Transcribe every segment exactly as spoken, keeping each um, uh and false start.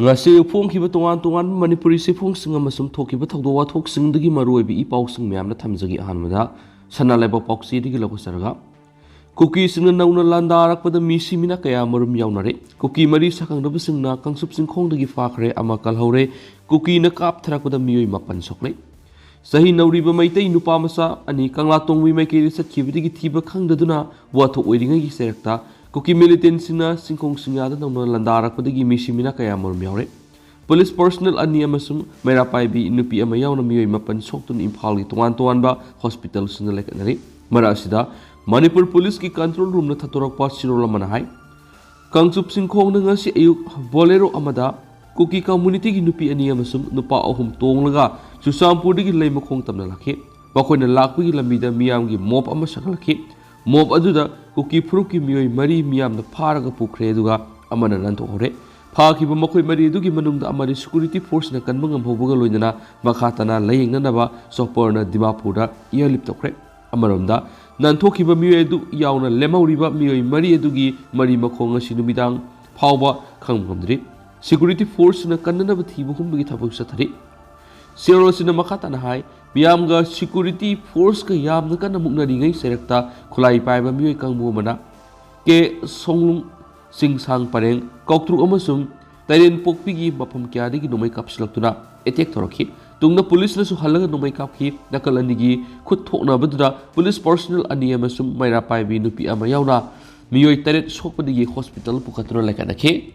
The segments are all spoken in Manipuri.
ꯉꯁꯤ ꯐꯣꯡꯈꯤꯕ ꯇꯣꯉꯥꯟ ꯇꯣꯉꯥꯟꯕ ꯃꯅꯤꯄꯨꯔꯤ ꯆꯦꯐꯣꯡꯁꯤꯡ ꯑꯃꯁꯨꯡ ꯊꯣꯛꯈꯤꯕ ꯊꯧꯗꯣꯛ ꯋꯥꯊꯣꯛꯁꯤꯡꯗꯒꯤ ꯃꯔꯨꯑꯣꯏꯕ ꯏ ꯄꯥꯎꯁꯤꯡ ꯃꯌꯥꯝꯅ ꯊꯝꯖꯒꯦ꯫ ꯑꯍꯥꯟꯕꯗ ꯁꯅꯥ ꯂꯩꯕꯥꯛ ꯄꯥꯎꯆꯦꯗꯒꯤ ꯂꯧꯈꯠꯆꯔꯒ, ꯀꯨꯀꯤꯁꯤꯡꯅ ꯅꯧꯅ ꯂꯥꯟꯗꯥꯔꯛꯄꯗ ꯃꯤꯁꯤ ꯃꯤꯅꯥ ꯀꯌꯥ ꯃꯔꯨꯝ ꯌꯥꯎꯅꯔꯦ꯫ ꯀꯨꯀꯤ ꯃꯔꯤ ꯁꯛꯈꯪꯗꯕꯁꯤꯡꯅ ꯀꯥꯡꯆꯨꯞ ꯆꯤꯡꯈꯣꯡꯗꯒꯤ ꯐꯥꯈ꯭ꯔꯦ, ꯑꯃ ꯀꯜꯍꯧꯔꯦ꯫ ꯀꯨꯀꯤꯅ ꯀꯥꯞꯊꯔꯛꯄꯗ ꯃꯤꯑꯣꯏ ꯃꯥꯄꯟ ꯁꯣꯛꯂꯦ꯫ ꯆꯍꯤ ꯅꯧꯔꯤꯕ ꯃꯩꯇꯩ ꯅꯨꯄꯥ ꯃꯆꯥ ꯑꯅꯤ ꯀꯪꯂꯥꯇꯣꯡꯕꯤ ꯃꯥꯏꯀꯩꯗ ꯆꯠꯈꯤꯕꯗꯒꯤ ꯊꯤꯕ ꯈꯪꯗꯗꯨꯅ ꯋꯥꯊꯣꯛ ꯑꯣꯏꯔꯤꯉꯩꯒꯤ ꯆꯩꯔꯛꯇ ꯀꯨꯀꯤ ꯃꯤꯂꯤꯇꯦꯟꯁꯤꯡꯅ ꯆꯤꯡꯈꯣꯡ ꯆꯤꯡꯌꯥꯗ ꯅꯧꯅ ꯂꯥꯟꯗꯥꯔꯛꯄꯗꯒꯤ ꯃꯤꯁꯤ ꯃꯤꯅꯥ ꯀꯌꯥ ꯃꯔꯨꯝ ꯌꯥꯎꯔꯦ꯫ ꯄꯨꯂꯤꯁ ꯄꯔꯁꯣꯅꯦꯜ ꯑꯅꯤ ꯑꯃꯁꯨꯡ ꯃꯩꯔꯥ ꯄꯥꯏꯕꯤ ꯅꯨꯄꯤ ꯑꯃ ꯌꯥꯎꯅ ꯃꯤꯑꯣꯏ ꯃꯥꯄꯟ ꯁꯣꯛꯇꯨꯅ ꯏꯝꯐꯥꯜꯒꯤ ꯇꯣꯉꯥꯟ ꯇꯣꯉꯥꯟꯕ ꯍꯣꯁꯄꯤꯇꯥꯜꯁꯤꯡꯗ ꯂꯩꯈꯠꯅꯔꯤ꯫ ꯃꯔꯛ ꯑꯁꯤꯗ ꯃꯅꯤꯄꯨꯔ ꯄꯨꯂꯤꯁꯀꯤ ꯀꯟꯇ꯭ꯔꯣꯜ ꯔꯨꯝꯅ ꯊꯥꯗꯣꯔꯛꯄ ꯆꯦꯔꯣꯜ ꯑꯃꯅ ꯍꯥꯏ, ꯀꯥꯡꯆꯨꯞ ꯆꯤꯡꯈꯣꯡꯗ ꯉꯁꯤ ꯑꯌꯨꯛ ꯕꯣꯂꯦꯔꯣ ꯑꯃꯗ ꯀꯨꯀꯤ ꯀꯝꯃꯨꯅꯤꯇꯤꯒꯤ ꯅꯨꯄꯤ ꯑꯅꯤ ꯑꯃꯁꯨꯡ ꯅꯨꯄꯥ ꯑꯍꯨꯝ ꯇꯣꯡꯂꯒ ꯆꯨꯔꯆꯥꯟꯄꯨꯔꯗꯒꯤ ꯂꯩꯃꯈꯣꯡ ꯇꯝꯅ ꯂꯥꯛꯈꯤ꯫ ꯃꯈꯣꯏꯅ ꯂꯥꯛꯄꯒꯤ ꯂꯝꯕꯤꯗ ꯃꯤꯌꯥꯝꯒꯤ ꯃꯣꯞ ꯑꯃ ꯁꯥꯒꯠꯂꯛꯈꯤ꯫ ꯃꯣꯞ ꯑꯗꯨꯗ ꯀꯨꯀꯤ ꯐꯨꯔꯨꯞꯀꯤ ꯃꯤꯑꯣꯏ ꯃꯔꯤ ꯃꯤꯌꯥꯝꯅ ꯐꯥꯔꯒ ꯄꯨꯈ꯭ꯔꯦ, ꯑꯗꯨꯒ ꯑꯃꯅ ꯅꯥꯟꯊꯣꯛꯍꯧꯔꯦ꯫ ꯐꯥꯈꯤꯕ ꯃꯈꯣꯏ ꯃꯔꯤ ꯑꯗꯨꯒꯤ ꯃꯅꯨꯡꯗ ꯑꯃꯗꯤ ꯁꯦꯀ꯭ꯌꯨꯔꯤꯇꯤ ꯐꯣꯔꯁꯅ ꯀꯟꯕ ꯉꯝꯍꯧꯕꯒ ꯂꯣꯏꯅꯅ ꯃꯈꯥ ꯇꯥꯅ ꯂꯥꯌꯦꯡꯅꯅꯕ ꯆꯣꯄꯔꯅ ꯗꯤꯃꯥꯄꯨꯔꯗ ꯏꯌꯔꯂꯤꯐ ꯇꯧꯈ꯭ꯔꯦ꯫ ꯑꯃꯔꯣꯝꯗ, ꯅꯥꯟꯊꯣꯛꯈꯤꯕ ꯃꯤꯑꯣꯏ ꯑꯗꯨ ꯌꯥꯎꯅ ꯂꯦꯝꯍꯧꯔꯤꯕ ꯃꯤꯑꯣꯏ ꯃꯔꯤ ꯑꯗꯨꯒꯤ ꯃꯔꯤ ꯃꯈꯣꯡ ꯉꯁꯤ ꯅꯨꯃꯤꯗꯥꯡ ꯐꯥꯎꯕ ꯈꯪꯕ ꯉꯝꯗ꯭ꯔꯤ꯫ ꯁꯦꯀ꯭ꯌꯨꯔꯤꯇꯤ ꯐꯣꯔꯁꯅ ꯀꯟꯅꯅꯕ ꯊꯤꯕ ꯍꯨꯝꯕꯒꯤ ꯊꯕꯛ ꯆꯠꯊꯔꯤ꯫ ꯁꯦꯔꯣꯜ ꯑꯁꯤꯅ ꯃꯈꯥ ꯇꯥꯅ ꯍꯥꯏ, ꯃꯤꯌꯥꯝꯒ ꯁꯦꯀ꯭ꯌꯨꯔꯤꯇꯤ ꯐꯣꯔꯁꯀ ꯌꯥꯝꯅ ꯀꯟꯅ ꯃꯨꯛꯅꯔꯤꯉꯩ ꯆꯩꯔꯛꯇ ꯈꯨꯠꯂꯥꯏ ꯄꯥꯏꯕ ꯃꯤꯑꯣꯏ ꯀꯥꯡꯕꯨ ꯑꯃꯅ ꯀꯦ ꯁꯣꯡꯂꯨꯡ, ꯆꯤꯡꯁꯥꯡ ꯄꯔꯦꯡ, ꯀꯧꯇ꯭ꯔꯨꯛ ꯑꯃꯁꯨꯡ ꯇꯔꯦꯟ ꯄꯣꯛꯄꯤꯒꯤ ꯃꯐꯝ ꯀꯌꯥꯗꯒꯤ ꯅꯣꯡꯃꯩ ꯀꯥꯞꯁꯤꯜꯂꯛꯇꯨꯅ ꯑꯦꯇꯦꯛ ꯇꯧꯔꯛꯈꯤ꯫ ꯇꯨꯡꯗ ꯄꯨꯂꯤꯁꯅꯁꯨ ꯍꯜꯂꯒ ꯅꯣꯡꯃꯩ ꯀꯥꯞꯈꯤ꯫ ꯅꯥꯀꯜ ꯑꯅꯤꯒꯤ ꯈꯨꯠ ꯊꯣꯛꯅꯕꯗꯨꯗ ꯄꯨꯂꯤꯁ ꯄꯔꯁꯣꯅꯦꯜ ꯑꯅꯤ ꯑꯃꯁꯨꯡ ꯃꯩꯔꯥ ꯄꯥꯏꯕꯤ ꯅꯨꯄꯤ ꯑꯃ ꯌꯥꯎꯅ ꯃꯤꯑꯣꯏ ꯇꯔꯦꯠ ꯁꯣꯛꯄꯗꯒꯤ ꯍꯣꯁꯄꯤꯇꯥꯜ ꯄꯨꯈꯠꯇꯨꯅ ꯂꯩꯈꯠꯅꯈꯤ꯫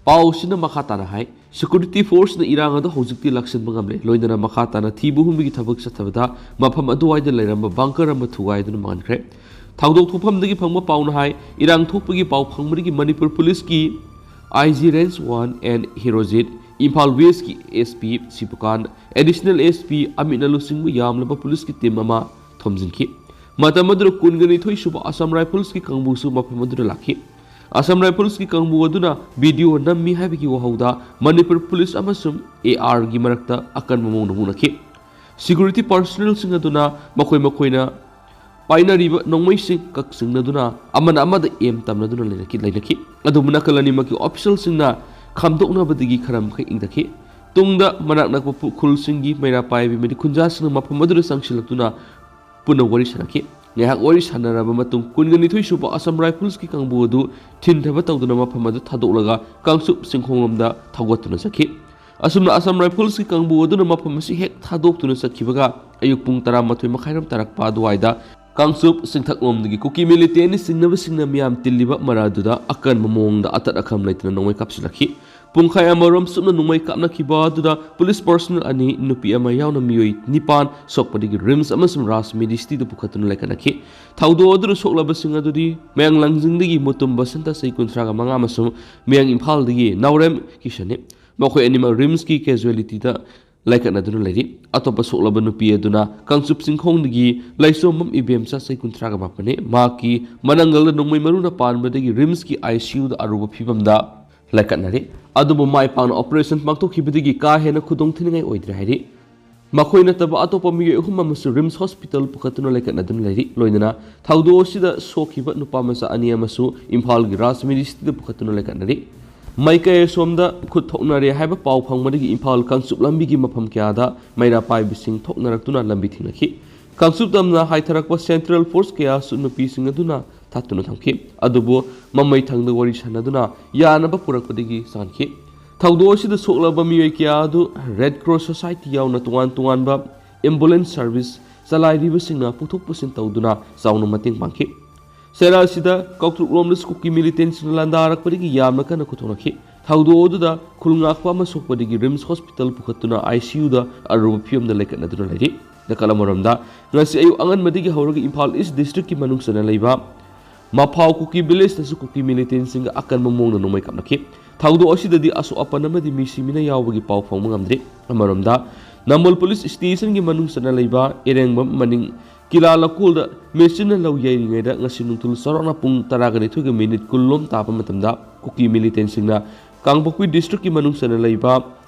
ꯄꯥꯎꯁꯤꯅ ꯃꯈꯥ ꯇꯥꯅ ꯍꯥꯏ, ꯁꯦꯀ꯭ꯌꯨꯔꯤꯇꯤ ꯐꯣꯔꯁꯅ ꯏꯔꯥꯡ ꯑꯗꯨ ꯍꯧꯖꯤꯛꯇꯤ ꯂꯥꯛꯁꯤꯟꯕ ꯉꯝꯂꯦ꯫ ꯂꯣꯏꯅꯅ ꯃꯈꯥ ꯇꯥꯅ ꯊꯤꯕ ꯍꯨꯝꯕꯒꯤ ꯊꯕꯛ ꯆꯠꯊꯕꯗ ꯃꯐꯝ ꯑꯗꯨꯋꯥꯏꯗ ꯂꯩꯔꯝꯕ ꯕꯪꯀꯔ ꯑꯃ ꯊꯨꯒꯥꯏꯗꯨꯅ ꯃꯥꯡꯈ꯭ꯔꯦ꯫ ꯊꯧꯗꯣꯛ ꯊꯣꯛꯐꯝꯗꯒꯤ ꯐꯪꯕ ꯄꯥꯎꯅ ꯍꯥꯏ, ꯏꯔꯥꯡ ꯊꯣꯛꯄꯒꯤ ꯄꯥꯎ ꯐꯪꯕꯗꯒꯤ ꯃꯅꯤꯄꯨꯔ ꯄꯨꯂꯤꯁꯀꯤ I G range one N Herojit, Imphal ꯋꯦꯁꯀꯤ ꯑꯦꯁ ꯄꯤ ꯁꯤꯕꯀꯥꯟ, ꯑꯦꯗꯤꯁꯅꯦꯜ ꯑꯦꯁ ꯄꯤ ꯑꯃꯤꯠꯅ ꯂꯨꯆꯤꯡꯕ ꯌꯥꯝꯂꯕ ꯄꯨꯂꯤꯁꯀꯤ ꯇꯤꯝ ꯑꯃ ꯊꯣꯝꯖꯤꯟꯈꯤ꯫ ꯃꯇꯝ ꯑꯗꯨꯗ ꯀꯨꯟꯒ ꯅꯤꯊꯣꯏ ꯁꯨꯕ ꯑꯁꯥꯝ ꯔꯥꯏꯐꯜꯁꯀꯤ ꯀꯥꯡꯕꯨꯁꯨ ꯃꯐꯝ ꯑꯗꯨꯗ ꯂꯥꯛꯈꯤ꯫ ꯑꯁꯥꯝ ꯔꯥꯏꯐꯜꯁꯀꯤ ꯀꯥꯡꯕꯨ ꯑꯗꯨꯅ ꯚꯤꯗꯤꯑꯣ ꯅꯝꯃꯤ ꯍꯥꯏꯕꯒꯤ ꯋꯥꯍꯧꯗ ꯃꯅꯤꯄꯨꯔ ꯄꯨꯂꯤꯁ ꯑꯃꯁꯨꯡ ꯑꯦ ꯑꯥꯔꯒꯤ ꯃꯔꯛꯇ ꯑꯀꯟꯕ ꯃꯑꯣꯡꯗ ꯃꯨꯛꯅꯈꯤ꯫ ꯁꯦꯀ꯭ꯌꯨꯔꯤꯇꯤ ꯄꯔꯁꯣꯅꯦꯜꯁꯤꯡ ꯑꯗꯨꯅ ꯃꯈꯣꯏ ꯃꯈꯣꯏꯅ ꯄꯥꯏꯅꯔꯤꯕ ꯅꯣꯡꯃꯩꯁꯤꯡ ꯀꯛ ꯆꯤꯡꯅꯗꯨꯅ ꯑꯃꯅ ꯑꯃꯗ ꯑꯦꯝ ꯇꯝꯅꯗꯨꯅ ꯂꯩꯅꯈꯤ, ꯂꯩꯅꯈꯤ꯫ ꯑꯗꯨꯕꯨ ꯅꯥꯀꯜ ꯑꯅꯤꯃꯛꯀꯤ ꯑꯣꯐꯤꯁꯦꯜꯁꯤꯡꯅ ꯈꯥꯝꯗꯣꯛꯅꯕꯗꯒꯤ ꯈꯔ ꯃꯈꯩ ꯏꯪꯊꯈꯤ꯫ ꯇꯨꯡꯗ ꯃꯅꯥꯛ ꯅꯛꯄ ꯄꯨ-, ꯈꯨꯜꯁꯤꯡꯒꯤ ꯃꯩꯔꯥ ꯄꯥꯏꯕꯤ ꯑꯃꯗꯤ ꯈꯨꯟꯖꯥꯁꯤꯡꯅ ꯃꯐꯝ ꯑꯗꯨꯗ ꯆꯪꯁꯤꯜꯂꯛꯇꯨꯅ ꯄꯨꯟꯅ ꯋꯥꯔꯤ ꯁꯥꯟꯅꯈꯤ꯫ ꯉꯥꯏꯍꯥꯛ ꯋꯥꯔꯤ ꯁꯥꯟꯅꯔꯕ ꯃꯇꯨꯡ, ꯀꯨꯟꯒ ꯅꯤꯊꯣꯏ ꯁꯨꯕ ꯑꯁꯥꯝ ꯔꯥꯏꯐꯜꯁꯀꯤ ꯀꯥꯡꯕꯨ ꯑꯗꯨ ꯊꯤꯟꯊꯕ ꯇꯧꯗꯨꯅ ꯃꯐꯝ ꯑꯗꯨ ꯊꯥꯗꯣꯛꯂꯒ ꯀꯥꯡꯆꯨꯞ ꯆꯤꯡꯈꯣꯡꯂꯣꯝꯗ ꯊꯧꯒꯠꯇꯨꯅ ꯆꯠꯈꯤ꯫ ꯑꯁꯨꯝꯅ ꯑꯁꯥꯝ ꯔꯥꯏꯐꯜꯁꯀꯤ ꯀꯥꯡꯕꯨ ꯑꯗꯨꯅ ꯃꯐꯝ ꯑꯁꯤ ꯍꯦꯛ ꯊꯥꯗꯣꯛꯇꯨꯅ ꯆꯠꯈꯤꯕꯒ, ꯑꯌꯨꯛ ꯄꯨꯡ ꯇꯔꯥꯃꯥꯊꯣꯏ ꯃꯈꯥꯏꯔꯣꯝ ꯇꯥꯔꯛꯄ ꯑꯗꯨꯋꯥꯏꯗ ꯀꯥꯡꯆꯨꯞ ꯆꯤꯡꯊꯛꯂꯣꯝꯗꯒꯤ ꯀꯨꯀꯤ ꯃꯤꯂꯤꯇꯦꯟꯅꯤ ꯆꯤꯡꯅꯕꯁꯤꯡꯅ ꯃꯤꯌꯥꯝ ꯇꯤꯜꯂꯤꯕ ꯃꯔꯥ ꯑꯗꯨꯗ ꯑꯀꯟꯕ ꯃꯑꯣꯡꯗ ꯑꯇꯠ ꯑꯈꯝ ꯂꯩꯇꯅ ꯅꯣꯡꯃꯩ ꯀꯥꯞꯁꯤꯜꯂꯛꯈꯤ꯫ ꯄꯨꯡꯈꯥꯏ ꯑꯃꯔꯣꯝ ꯆꯨꯞꯅ ꯅꯣꯡꯃꯩ ꯀꯥꯞꯅꯈꯤꯕ ꯑꯗꯨꯗ ꯄꯨꯂꯤꯁ ꯄꯔꯁꯣꯅꯦꯜ ꯑꯅꯤ, ꯅꯨꯄꯤ ꯑꯃ ꯌꯥꯎꯅ ꯃꯤꯑꯣꯏ ꯅꯤꯄꯥꯟ ꯁꯣꯛꯄꯗꯒꯤ ꯔꯤꯝꯁ ꯑꯃꯁꯨꯡ ꯔꯥꯖ ꯃꯦꯗꯤꯁꯤꯇꯤꯗ ꯄꯨꯈꯠꯇꯨꯅ ꯂꯩꯈꯠꯅꯈꯤ꯫ ꯊꯧꯗꯣꯛ ꯑꯗꯨꯗ ꯁꯣꯛꯂꯕꯁꯤꯡ ꯑꯗꯨꯗꯤ ꯃꯌꯥꯡ ꯂꯥꯡꯖꯤꯡꯗꯒꯤ ꯃꯨꯇꯨꯝ ꯕꯁꯟꯇ, ꯆꯍꯤ ꯀꯨꯟꯊ꯭ꯔꯥꯒ ꯃꯉꯥ, ꯑꯃꯁꯨꯡ ꯃꯌꯥꯡ ꯏꯝꯐꯥꯜꯗꯒꯤ ꯅꯥꯎꯔꯦꯝ ꯀꯤꯁꯟꯅꯤ꯫ ꯃꯈꯣꯏ ꯑꯅꯤꯃꯛ ꯔꯤꯝꯁꯀꯤ ꯀꯦꯖꯨꯋꯦꯂꯤꯇꯤꯗ ꯂꯥꯏꯀꯠꯅꯗꯨꯅ ꯂꯩꯔꯤ꯫ ꯑꯇꯣꯞꯄ ꯁꯣꯛꯂꯕ ꯅꯨꯄꯤ ꯑꯗꯨꯅ ꯀꯥꯡꯆꯨꯞ ꯆꯤꯡꯈꯣꯡꯗꯒꯤ ꯂꯥꯏꯁꯣꯝꯕꯝ ꯏꯕꯦꯝꯆꯥ, ꯆꯍꯤ ꯀꯨꯟꯊ꯭ꯔꯥꯒ ꯃꯥꯄꯟꯅꯤ꯫ ꯃꯍꯥꯛꯀꯤ ꯃꯅꯪꯒꯜꯗ ꯅꯣꯡꯃꯩ ꯃꯔꯨꯅ ꯄꯥꯟꯕꯗꯒꯤ ꯔꯤꯝꯁꯀꯤ ꯑꯥꯏ ꯁꯤ ꯌꯨꯗ ꯑꯔꯨꯕ ꯐꯤꯕꯝꯗ ꯂꯥꯏꯀꯠꯅꯔꯤ꯫ ꯑꯗꯨꯕꯨ ꯃꯥꯏ ꯄꯥꯛꯅ ꯑꯣꯄꯔꯦꯁꯟ ꯄꯥꯡꯊꯣꯛꯈꯤꯕꯗꯒꯤ ꯀꯥ ꯍꯦꯟꯅ ꯈꯨꯗꯣꯡ ꯊꯤꯅꯤꯡꯉꯥꯏ ꯑꯣꯏꯗ꯭ꯔꯦ ꯍꯥꯏꯔꯤ꯫ ꯃꯈꯣꯏ ꯅꯠꯇꯕ ꯑꯇꯣꯞꯄ ꯃꯤꯑꯣꯏ ꯑꯍꯨꯝ ꯑꯃꯁꯨ ꯔꯤꯝꯁ ꯍꯣꯁꯄꯤꯇꯥꯜ ꯄꯨꯈꯠꯇꯨꯅ ꯂꯩꯀꯠꯅꯗꯨꯅ ꯂꯩꯔꯤ꯫ ꯂꯣꯏꯅꯅ ꯊꯧꯗꯣꯛ ꯑꯁꯤꯗ ꯁꯣꯛꯈꯤꯕ ꯅꯨꯄꯥ ꯃꯆꯥ ꯑꯅꯤ ꯑꯃꯁꯨ ꯏꯝꯐꯥꯜꯒꯤ ꯔꯥꯖ ꯃꯦꯗꯤꯁꯤꯇꯤꯗ ꯄꯨꯈꯠꯇꯨꯅ ꯂꯩꯀꯠꯅꯔꯤ꯫ ꯃꯥꯏꯀꯩ ꯑꯁꯣꯝꯗ ꯈꯨꯠ ꯊꯣꯛꯅꯔꯦ ꯍꯥꯏꯕ ꯄꯥꯎ ꯐꯪꯕꯗꯒꯤ ꯏꯝꯐꯥꯜ ꯀꯥꯡꯆꯨꯞ ꯂꯝꯕꯤꯒꯤ ꯃꯐꯝ ꯀꯌꯥꯗ ꯃꯩꯔꯥ ꯄꯥꯏꯕꯤꯁꯤꯡ ꯊꯣꯛꯅꯔꯛꯇꯨꯅ ꯂꯝꯕꯤ ꯊꯤꯡꯅꯈꯤ꯫ ꯀꯥꯡꯆꯨꯞ ꯇꯝꯅ ꯍꯥꯏꯊꯔꯛꯄ ꯁꯦꯟꯇ꯭ꯔꯦꯜ ꯐꯣꯔꯁ ꯀꯌꯥꯁꯨ ꯅꯨꯄꯤꯁꯤꯡ ꯑꯗꯨꯅ ꯊꯥꯠꯇꯨꯅ ꯊꯝꯈꯤ꯫ ꯑꯗꯨꯕꯨ ꯃꯃꯩ ꯊꯪꯗ ꯋꯥꯔꯤ ꯁꯥꯟꯅꯗꯨꯅ ꯌꯥꯅꯕ ꯄꯨꯔꯛꯄꯗꯒꯤ ꯆꯥꯟꯈꯤ꯫ ꯊꯧꯗꯣꯛ ꯑꯁꯤꯗ ꯁꯣꯛꯂꯕ ꯃꯤꯑꯣꯏ ꯀꯌꯥ ꯑꯗꯨ ꯔꯦꯗ ꯀ꯭ꯔꯣꯁ ꯁꯣꯁꯥꯏꯇꯤ ꯌꯥꯎꯅ ꯇꯣꯉꯥꯟ ꯇꯣꯉꯥꯟꯕ ꯑꯦꯝꯕꯨꯂꯦꯟꯁ ꯁꯔꯚꯤꯁ ꯆꯂꯥꯏꯔꯤꯕꯁꯤꯡꯅ ꯄꯨꯊꯣꯛ ꯄꯨꯁꯤꯟ ꯇꯧꯗꯨꯅ ꯆꯥꯎꯅ ꯃꯇꯦꯡ ꯄꯥꯡꯈꯤ꯫ ꯆꯩꯔꯥ ꯑꯁꯤꯗ ꯀꯧꯇ꯭ꯔꯨꯛꯂꯣꯝꯗꯁꯨ ꯀꯨꯀꯤ ꯃꯤꯂꯤꯇꯦꯟꯁꯤꯡꯅ ꯂꯥꯟꯗꯥꯔꯛꯄꯗꯒꯤ ꯌꯥꯝꯅ ꯀꯟꯅ ꯈꯨꯠꯊꯣꯛꯅꯈꯤ꯫ ꯊꯧꯗꯣꯛ ꯑꯗꯨꯗ ꯈꯨꯜ ꯉꯥꯛꯄ ꯑꯃ ꯁꯣꯛꯄꯗꯒꯤ ꯔꯤꯝꯁ ꯍꯣꯁꯄꯤꯇꯥꯜ ꯄꯨꯈꯠꯇꯨꯅ ꯑꯥꯏ ꯁꯤ ꯌꯨꯗ ꯑꯔꯨꯕ ꯐꯤꯕꯝꯗ ꯂꯩꯈꯠꯅꯗꯨꯅ ꯂꯩꯔꯤ꯫ ꯅꯥꯀꯜ ꯑꯃꯔꯣꯝꯗ, ꯉꯁꯤ ꯑꯌꯨꯛ ꯑꯉꯟꯕꯗꯒꯤ ꯍꯧꯔꯒ ꯏꯝꯐꯥꯜ ꯏꯁ ꯗꯤꯁꯇ꯭ꯔꯤꯛꯀꯤ ꯃꯅꯨꯡ ꯆꯟꯅ ꯂꯩꯕ ꯃꯐꯥꯎ ꯀꯨꯀꯤ ꯚꯤꯂꯦꯖꯇꯁꯨ ꯀꯨꯀꯤ ꯃꯤꯂꯤꯇꯦꯟꯁꯤꯡꯒ ꯑꯀꯟꯕ ꯃꯑꯣꯡꯗ ꯅꯣꯡꯃꯩ ꯀꯥꯞꯅꯈꯤ꯫ ꯊꯧꯗꯣꯛ ꯑꯁꯤꯗꯗꯤ ꯑꯁꯣꯛ ꯑꯄꯟ ꯑꯃꯗꯤ ꯃꯤ ꯁꯤꯃꯤꯅ ꯌꯥꯎꯕꯒꯤ ꯄꯥꯎ ꯐꯪꯕ ꯉꯝꯗ꯭ꯔꯤ꯫ ꯑꯃꯔꯣꯝꯗ, ꯅꯝꯕꯣꯜ ꯄꯨꯂꯤꯁ ꯁ꯭ꯇꯦꯁꯟꯒꯤ ꯃꯅꯨꯡ ꯆꯟꯅ ꯂꯩꯕ ꯏꯔꯦꯡꯕꯝ ꯃꯅꯤꯡ ꯀꯤꯂꯥ ꯂꯀꯣꯜꯗ ꯃꯦꯆꯤꯟꯅ ꯂꯧ ꯌꯩꯔꯤꯉꯩꯗ ꯉꯁꯤ ꯅꯨꯡꯊꯤꯜ ꯆꯥꯎꯔꯥꯛꯅ ꯄꯨꯡ ꯇꯔꯥꯒ ꯅꯤꯊꯣꯏꯒ ꯃꯤꯅꯤꯠ ꯀꯨꯟ ꯂꯣꯝ ꯇꯥꯕ ꯃꯇꯝꯗ ꯀꯨꯀꯤ ꯃꯤꯂꯤꯇꯦꯟꯁꯤꯡꯅ ꯀꯥꯡꯄꯣꯛꯄꯤ ꯗꯤꯁꯇ꯭ꯔꯤꯛꯀꯤ ꯃꯅꯨꯡ ꯆꯟꯅ ꯂꯩꯕ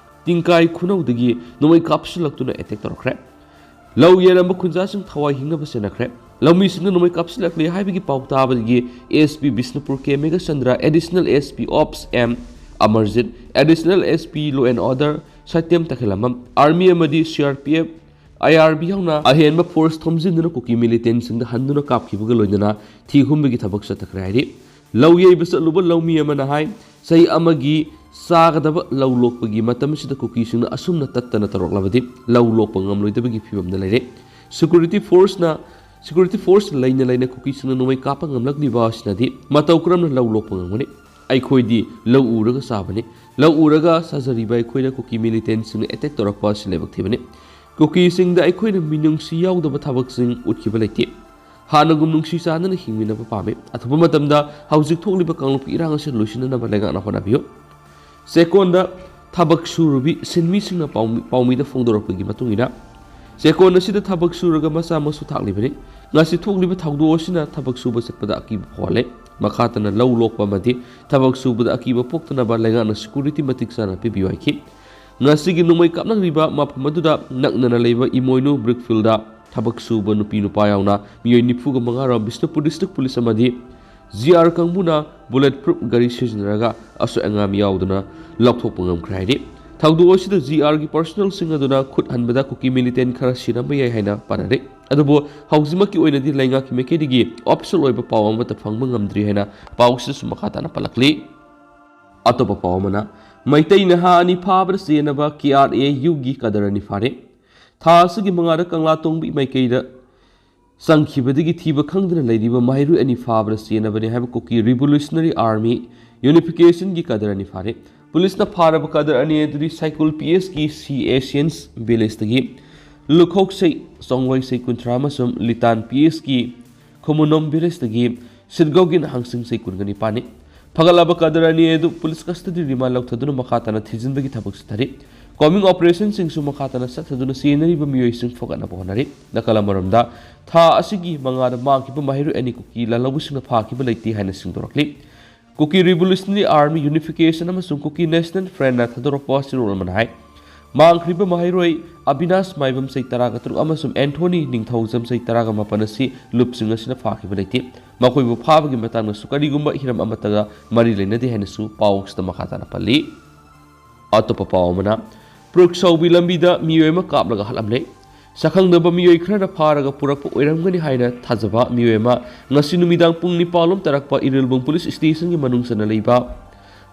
ꯇꯤꯡꯀꯥꯏ ꯈꯨꯅꯧꯗꯒꯤ ꯅꯣꯡꯃꯩ ꯀꯥꯞꯁꯤꯜꯂꯛꯇꯨꯅ ꯑꯦꯇꯦꯛ ꯇꯧꯔꯛꯈ꯭ꯔꯦ꯫ ꯂꯧ ꯌꯩꯔꯝꯕ ꯈꯨꯟꯖꯥꯁꯤꯡ ꯊꯋꯥꯏ ꯍꯤꯡꯅꯕ ꯆꯦꯟꯅꯈ꯭ꯔꯦ꯫ ꯂꯧꯃꯤꯁꯤꯡꯅ ꯅꯣꯡꯃꯩ ꯀꯥꯞꯁꯤꯜꯂꯛꯂꯦ ꯍꯥꯏꯕꯒꯤ ꯄꯥꯎ ꯇꯥꯕꯗꯒꯤ S P Bishnupur K Meghachandra, additional S P ops M Amarjit, Additional S P Law and Order, ꯁꯇ꯭ꯌꯝ ꯇꯈꯦꯂꯝꯕꯝ, Army ꯑꯃꯗꯤ C R P F, I R B ꯌꯥꯎꯅ ꯑꯍꯦꯟꯕ force ꯊꯣꯝꯖꯤꯟꯗꯨꯅ ꯀꯨꯀꯤ militantꯁꯤꯡꯗ ꯍꯟꯗꯨꯅ ꯀꯥꯞꯈꯤꯕꯒ ꯂꯣꯏꯅꯅ ꯊꯤ ꯍꯨꯝꯕꯒꯤ ꯊꯕꯛ ꯆꯠꯊꯈ꯭ꯔꯦ ꯍꯥꯏꯔꯤ꯫ ꯂꯧ ꯌꯩꯕ ꯆꯠꯂꯨꯕ ꯂꯧꯃꯤ ꯑꯃꯅ ꯍꯥꯏ, ꯆꯍꯤ ꯑꯃꯒꯤ ꯆꯥꯒꯗꯕ ꯂꯧ ꯂꯣꯛꯄꯒꯤ ꯃꯇꯝꯁꯤꯗ ꯀꯨꯀꯤꯁꯤꯡꯅ ꯑꯁꯨꯝꯅ ꯇꯠꯇꯅ ꯇꯧꯔꯛꯂꯕꯗꯤ ꯂꯧ ꯂꯣꯛꯄ ꯉꯝꯂꯣꯏꯗꯕꯒꯤ ꯐꯤꯕꯝꯗ ꯂꯩꯔꯦ꯫ Security forceꯅ, security force ꯂꯩꯅ ꯂꯩꯅ ꯀꯨꯀꯤꯁꯤꯡꯅ ꯅꯣꯡꯃꯩ ꯀꯥꯞꯄ ꯉꯝꯂꯛꯂꯤꯕ ꯑꯁꯤꯅꯗꯤ ꯃꯇꯧ ꯀꯔꯝꯅ ꯂꯧ ꯂꯣꯛꯄ ꯉꯝꯒꯅꯤ? ꯑꯩꯈꯣꯏꯗꯤ ꯂꯧ ꯎꯔꯒ ꯆꯥꯕꯅꯤ꯫ ꯂꯧ ꯎꯔꯒ ꯆꯥꯖꯔꯤꯕ ꯑꯩꯈꯣꯏꯅ ꯀꯨꯀꯤ militantꯁꯤꯡꯅ attack ꯇꯧꯔꯛꯄ ꯑꯁꯤ ꯂꯥꯏꯕꯛ ꯊꯤꯕꯅꯤ꯫ ꯀꯨꯀꯤꯁꯤꯡꯗ ꯑꯩꯈꯣꯏꯅ ꯃꯤꯅꯨꯡꯁꯤ ꯌꯥꯎꯗꯕ ꯊꯕꯛꯁꯤꯡ ꯎꯠꯈꯤꯕ ꯂꯩꯇꯦ꯫ ꯍꯥꯟꯅꯒꯨꯝ ꯅꯨꯡꯁꯤ ꯆꯥꯟꯅꯅ ꯍꯤꯡꯃꯤꯟꯅꯕ ꯄꯥꯝꯃꯤ꯫ ꯑꯊꯨꯕ ꯃꯇꯝꯗ ꯍꯧꯖꯤꯛ ꯊꯣꯛꯂꯤꯕ ꯀꯥꯡꯂꯨꯞꯀꯤ ꯏꯔꯥꯡ ꯑꯁꯤ ꯂꯣꯏꯁꯤꯟꯅꯅꯕ ꯂꯩꯉꯥꯛꯅ ꯍꯣꯠꯅꯕꯤꯌꯨ꯫ ꯆꯦꯛꯀꯣꯟꯗ ꯊꯕꯛ ꯁꯨꯔꯨꯕꯤ ꯁꯤꯟꯃꯤꯁꯤꯡꯅ ꯄꯥꯎꯃꯤ-, ꯄꯥꯎꯃꯤꯗ ꯐꯣꯡꯗꯣꯔꯛꯄꯒꯤ ꯃꯇꯨꯡ ꯏꯟꯅ, ꯆꯦꯛꯀꯣꯟ ꯑꯁꯤꯗ ꯊꯕꯛ ꯁꯨꯔꯒ ꯃꯆꯥ ꯃꯁꯨ ꯊꯥꯛꯂꯤꯕꯅꯤ꯫ ꯉꯁꯤ ꯊꯣꯛꯂꯤꯕ ꯊꯧꯗꯣꯛ ꯑꯁꯤꯅ ꯊꯕꯛ ꯁꯨꯕ ꯆꯠꯄꯗ ꯑꯀꯤꯕ ꯐꯥꯎꯍꯜꯂꯦ꯫ ꯃꯈꯥ ꯇꯥꯅ ꯂꯧ ꯂꯣꯛꯄ ꯑꯃꯗꯤ ꯊꯕꯛ ꯁꯨꯕꯗ ꯑꯀꯤꯕ ꯄꯣꯛꯇꯅꯕ ꯂꯩꯉꯥꯛꯅ security ꯃꯇꯤꯛ ꯆꯥꯅ ꯄꯤꯕꯤꯌꯨ ꯍꯥꯏꯈꯤ꯫ ꯉꯁꯤꯒꯤ ꯅꯣꯡꯃꯩ ꯀꯥꯞꯅꯔꯤꯕ ꯃꯐꯝ ꯑꯗꯨꯗ ꯅꯛꯅꯅ ꯂꯩꯕ ꯏꯃꯣꯏꯅꯨ brick fieldꯗ ꯊꯕꯛ ꯁꯨꯕ ꯅꯨꯄꯤ ꯅꯨꯄꯥ ꯌꯥꯎꯅ ꯃꯤꯑꯣꯏ ꯅꯤꯐꯨꯒ ꯃꯉꯥ ꯔꯣꯝ ꯕꯤꯁꯅꯨꯄꯨꯔ district police ꯑꯃꯗꯤ G R ꯀꯥꯡꯕꯨꯅ bullet proof ꯒꯥꯔꯤ ꯁꯤꯖꯤꯟꯅꯔꯒ ꯑꯁꯣꯏ ꯑꯉꯥꯝ ꯌꯥꯎꯗꯅ ꯂꯧꯊꯣꯛꯄ ꯉꯝꯈ꯭ꯔꯦ ꯍꯥꯏꯔꯤ꯫ ꯊꯧꯗꯣꯛ ꯑꯁꯤꯗ G Rꯒꯤ personnelꯁꯤꯡ ꯑꯗꯨꯅ ꯈꯨꯠ ꯍꯟꯕꯗ ꯀꯨꯀꯤ militant ꯈꯔ ꯁꯤꯔꯝꯕ ꯌꯥꯏ ꯍꯥꯏꯅ ꯄꯥꯅꯔꯤ꯫ ꯑꯗꯨꯕꯨ ꯍꯧꯖꯤꯛꯃꯛꯀꯤ ꯑꯣꯏꯅꯗꯤ ꯂꯩꯉꯥꯛꯀꯤ ꯃꯥꯏꯀꯩꯗꯒꯤ official ꯑꯣꯏꯕ ꯄꯥꯎ ꯑꯃꯠꯇ ꯐꯪꯕ ꯉꯝꯗ꯭ꯔꯤ ꯍꯥꯏꯅ ꯄꯥꯎꯁꯤꯗꯁꯨ ꯃꯈꯥ ꯇꯥꯅ ꯄꯜꯂꯛꯂꯤ꯫ ꯑꯇꯣꯞꯄ ꯄꯥꯎ ꯑꯃꯅ, ꯃꯩꯇꯩ ꯅꯍꯥ ꯑꯅꯤ ꯐꯥꯕꯗ ꯆꯦꯟꯅꯕ K R A Uꯒꯤ ꯀꯗꯔ ꯑꯅꯤ ꯐꯥꯔꯦ꯫ ꯊꯥ ꯑꯁꯤꯒꯤ ꯃꯉꯥꯗ ꯀꯪꯂꯥꯇꯣꯡꯕꯤ ꯃꯥꯏꯀꯩꯗ ꯆꯪꯈꯤꯕꯗꯒꯤ ꯊꯤꯕ ꯈꯪꯗꯅ ꯂꯩꯔꯤꯕ ꯃꯍꯩꯔꯣꯏ ꯑꯅꯤ ꯐꯥꯕꯗ ꯆꯦꯟꯅꯕꯅꯤ ꯍꯥꯏꯕ ꯀꯨꯀꯤ Revolutionary Army Unificationꯒꯤ ꯀꯗꯔ ꯑꯅꯤ ꯐꯥꯔꯦ꯫ Policeꯅ ꯐꯥꯔꯕ ꯀꯗꯔ ꯑꯅꯤ ꯑꯗꯨꯗꯤ ꯁꯥꯏꯀꯨꯜ P Sꯀꯤ C Asians villageꯇꯒꯤ ꯂꯨꯈꯣꯛꯁꯩ ꯆꯣꯡꯋꯩꯁꯩ ꯀꯨꯟꯊ꯭ꯔꯥ ꯑꯃꯁꯨꯡ ꯂꯤꯇꯥꯟ P Sꯀꯤ ꯈꯨꯃꯨꯅꯣꯝ villageꯇꯒꯤ ꯁꯤꯠꯒꯧꯒꯤꯟ ꯍꯥꯡꯁꯤꯡꯁꯩ ꯀꯨꯟꯒ ꯅꯤꯄꯥꯟꯅꯤ꯫ ꯐꯒꯠꯂꯕ ꯀꯗꯔ ꯑꯅꯤ ꯑꯗꯨ police custody remand ꯂꯧꯊꯗꯨꯅ ꯃꯈꯥ ꯇꯥꯅ ꯊꯤꯖꯤꯟꯕꯒꯤ ꯊꯕꯛ ꯆꯠꯊꯔꯤ꯫ Combing operationꯁꯤꯡꯁꯨ ꯃꯈꯥ ꯇꯥꯅ ꯆꯠꯊꯗꯨꯅ ꯆꯦꯟꯅꯔꯤꯕ ꯃꯤꯑꯣꯏꯁꯤꯡ ꯐꯒꯠꯅꯕ ꯍꯣꯠꯅꯔꯤ꯫ ꯅꯥꯀꯜ ꯑꯃꯔꯣꯝꯗ, ꯊꯥ ꯑꯁꯤꯒꯤ ꯃꯉꯥꯗ ꯃꯥꯡꯈꯤꯕ ꯃꯍꯩꯔꯣꯏ ꯑꯅꯤ ꯀꯨꯀꯤ ꯂꯥꯜꯍꯧꯕꯁꯤꯡꯅ ꯐꯥꯈꯤꯕ ꯂꯩꯇꯦ ꯍꯥꯏꯅ ꯁꯤꯡꯗꯣꯔꯛꯂꯤ꯫ ꯀꯨꯀꯤ Revolutionary Army Unification ꯑꯃꯁꯨꯡ ꯀꯨꯀꯤ National Frontꯅ ꯊꯥꯗꯣꯔꯛꯄ ꯆꯦꯔꯣꯜ ꯑꯃꯅ ꯍꯥꯏ, ꯃꯥꯡꯈ꯭ꯔꯤꯕ ꯃꯍꯩꯔꯣꯏ ꯑꯕꯤꯅꯥꯁ ꯃꯥꯏꯕꯝ ꯆꯍꯤ ꯇꯔꯥꯒ ꯇꯔꯨꯛ ꯑꯃꯁꯨꯡ ꯑꯦꯟꯊꯣꯅꯤ ꯅꯤꯡꯊꯧꯖꯝ ꯆꯍꯤ ꯇꯔꯥꯒ ꯃꯥꯄꯟ ꯑꯁꯤ ꯂꯨꯞꯁꯤꯡ ꯑꯁꯤꯅ ꯐꯥꯈꯤꯕ ꯂꯩꯇꯦ꯫ ꯃꯈꯣꯏꯕꯨ ꯐꯥꯕꯒꯤ ꯃꯇꯥꯡꯗꯁꯨ ꯀꯔꯤꯒꯨꯝꯕ ꯍꯤꯔꯝ ꯑꯃꯠꯇꯒ ꯃꯔꯤ ꯂꯩꯅꯗꯦ ꯍꯥꯏꯅꯁꯨ ꯄꯥꯎ ꯑꯁꯤꯗ ꯃꯈꯥ ꯇꯥꯅ ꯄꯜꯂꯤ꯫ ꯑꯇꯣꯞꯄ ꯄꯥꯎ ꯑꯃꯅ, ꯄ꯭ꯔꯨꯛꯁꯧꯕꯤ ꯂꯝꯕꯤꯗ ꯃꯤꯑꯣꯏ ꯑꯃ ꯀꯥꯞꯂꯒ ꯍꯥꯠꯂꯝꯂꯦ꯫ ꯁꯛꯈꯪꯗꯕ ꯃꯤꯑꯣꯏ ꯈꯔꯅ ꯐꯥꯔꯒ ꯄꯨꯔꯛꯄ ꯑꯣꯏꯔꯝꯒꯅꯤ ꯍꯥꯏꯅ ꯊꯥꯖꯕ ꯃꯤꯑꯣꯏ ꯑꯃ ꯉꯁꯤ ꯅꯨꯃꯤꯗꯥꯡ ꯄꯨꯡ ꯅꯤꯄꯥꯜ ꯂꯣꯝ ꯇꯥꯔꯛꯄ ꯏꯔꯤꯜꯕꯨꯡ ꯄꯨꯂꯤꯁ ꯁ꯭ꯇꯦꯁꯟꯒꯤ ꯃꯅꯨꯡ ꯆꯟꯅ ꯂꯩꯕ